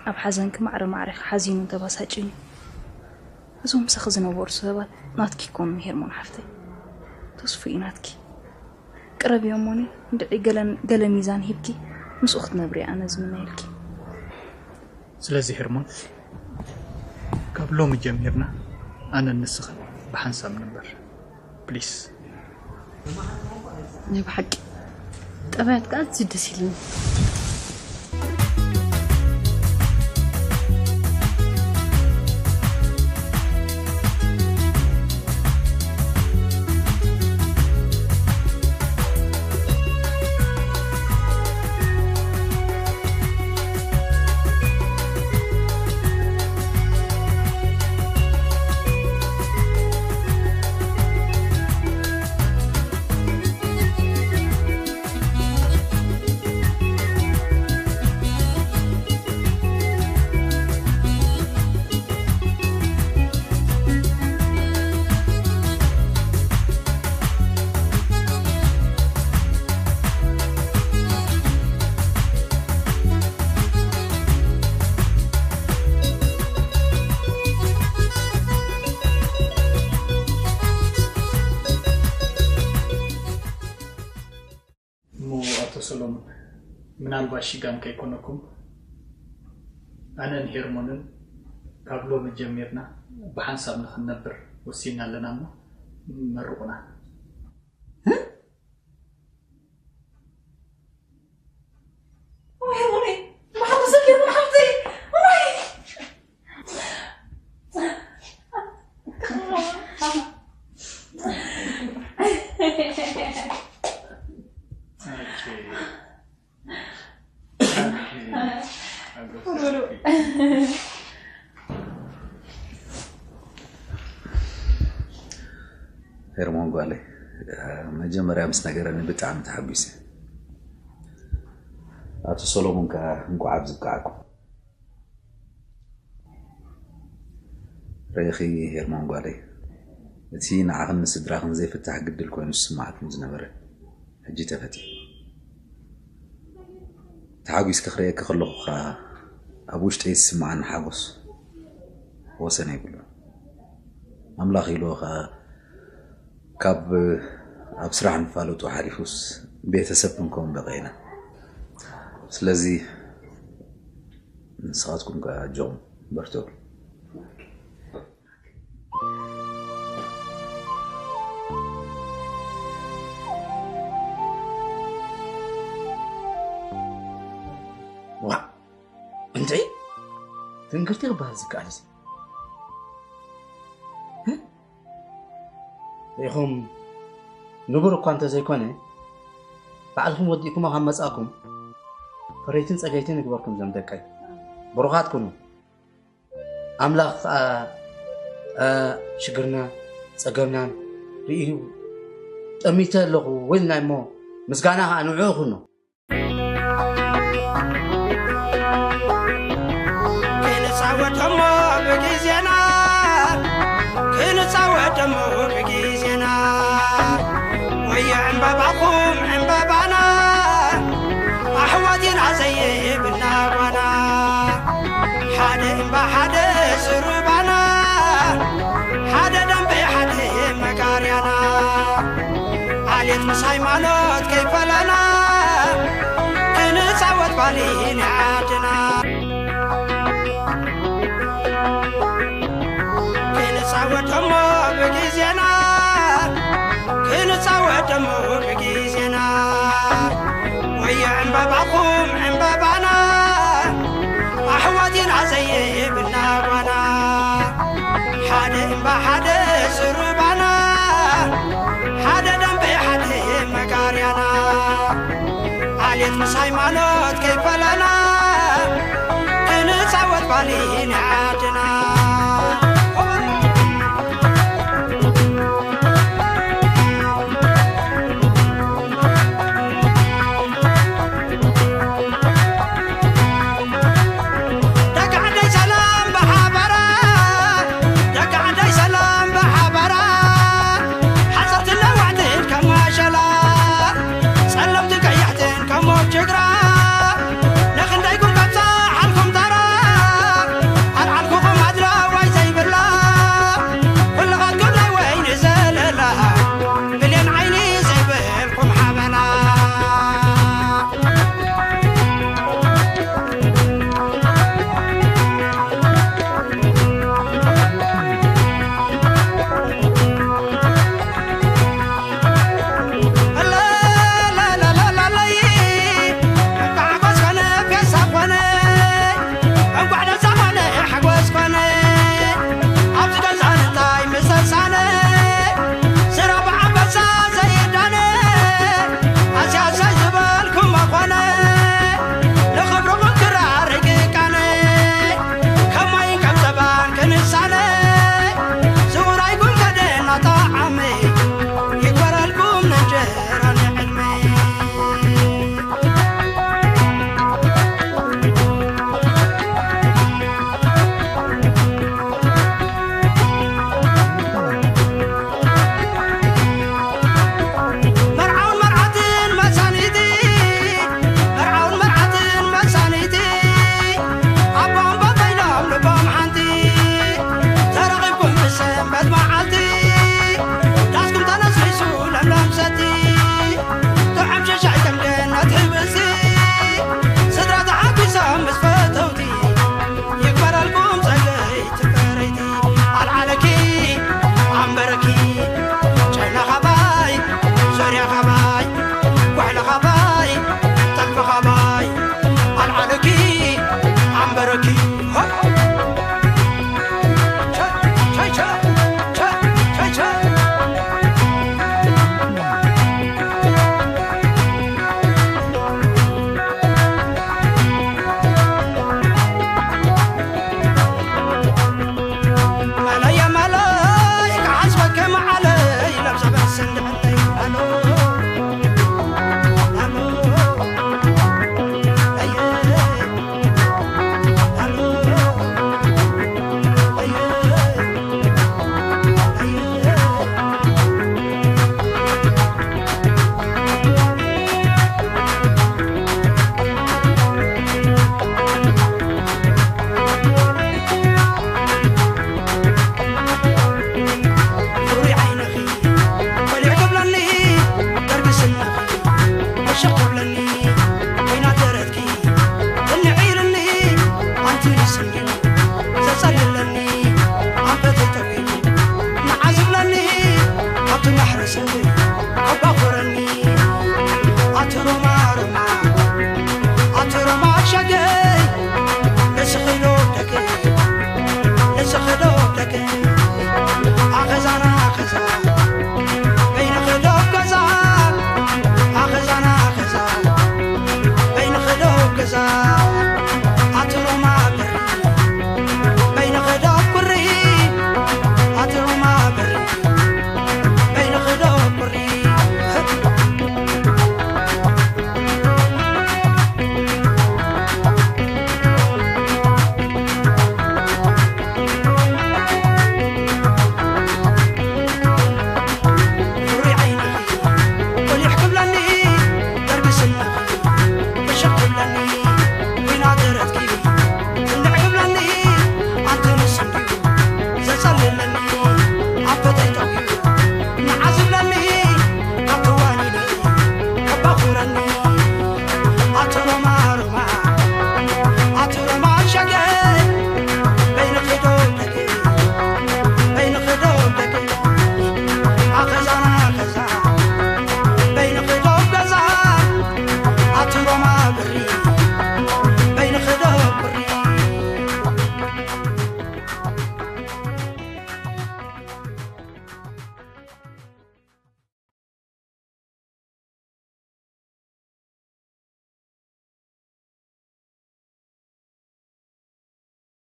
ኣብ ሓዘንኪ ማዕረ ማዕሬኺ ሓዚኑን ተባሳጭዩን እዩ። እዞም ምሳኺ ዝነበሩ ሰባት ናትኪ ይኮኑን ሄርሞን ሓፍተይ። ተስፉ እዩ ናትኪ። ቅረብዮ እሞኒ እንድዒ ገለ ገለ ሚዛን ሂብኪ ምስኡ ክትነብሪ እየ ኣነ ዝምነየልኪ። ስለዚ ሄርሞን ካብ ሎሚ ጀሚርና ኣነን ንስኽን ብሓንሳብ ንበር ፕሊስ። ናይ ብሓቂ ጠባያትካ ኣዝዩ ደስ ኢልኒ። እሞ ኣቶ ሰሎሞን፣ ምናልባት ሽጋን ከይኮነኩም ኣነን ሄርሞንን ካብ ሎሚ ጀሚርና ብሓንሳብ ንኽንነብር ወሲና ኣለና እሞ መርቑና። ሄርሞን ጓለይ፣ መጀመርያ ምስ ነገረኒ ብጣዕሚ ተሓጒሰ። ኣቶ ሰሎሞን ከኣ እንቋዕ ኣብዚ በቃዕኩም። ርኢኺ ሄርሞን ጓለይ፣ እቲ ንዓኽን ንስድራኽን ዘይፍታሕ ግድል ኮይኑ ዝስምዓክን ዝነበረ ሕጂ ተፈትዩ። ተሓጒስኪ ክርእየኪ ከለኹ ከኣ ኣብ ውሽጠይ ዝስምዓኒ ሓጎስ ወሰን የብሉን። ኣምላኽ ኢልዎ ከኣ ካብ ኣብ ስራሕ ንፋለጡ ሓሊፉስ ቤተሰብ ክንከውን በቒዕና። ስለዚ ንስኻትኩም ከኣ ኣጆኹም በርትዑ። ዋእ እንታይ ትንግርቲ ክበሃል ዝከኣል እዚ? ሪኢኹም ንቡር እኳ እንተዘይኮነ ባዕልኹም ወዲእኩሞ ካብ መጻእኩም ፈረይትን ጸገይትን ይግበርኩም እዞም ደቀይ። ብሩኻት ኩኑ። ኣምላኽ ከኣ ሽግርና ጸገምናን ርእዩ ጠሚተ ኣለኹ ወይልናይ እሞ ምስጋና ከኣ ንዕኡ ኩኑ። ክንጻወት ደሞ ብግዜና ክንጻወት ደሞ ብግዜና ወዮ ዕምበባኹም ዕምበባና ኣሕዋት ኢና ዘይብልና ጓና ሓደ እምባ ሓደ ስሩባና ሓደ ደንበ ሓደ መጋርያና ዓሌት ምስ ሃይማኖት ከይፈለና ክንጻወት ባሊ ናይ ዓድና ክንጻወት ደሞ ብግዜና ክንጻወት ደሞ ብግዜና ወዮ ዕምበባኹም ዕምበባና ኣሕዋት ኢና ዘይብልና ጓና ሓደ እምባ ሓደ ስሩባና ሓደ ደንበ ሓደ መጋርያና ዓሌት ምስ ሃይማኖት ከይፈለና ክንጻወት ባሊ ናይ ዓድና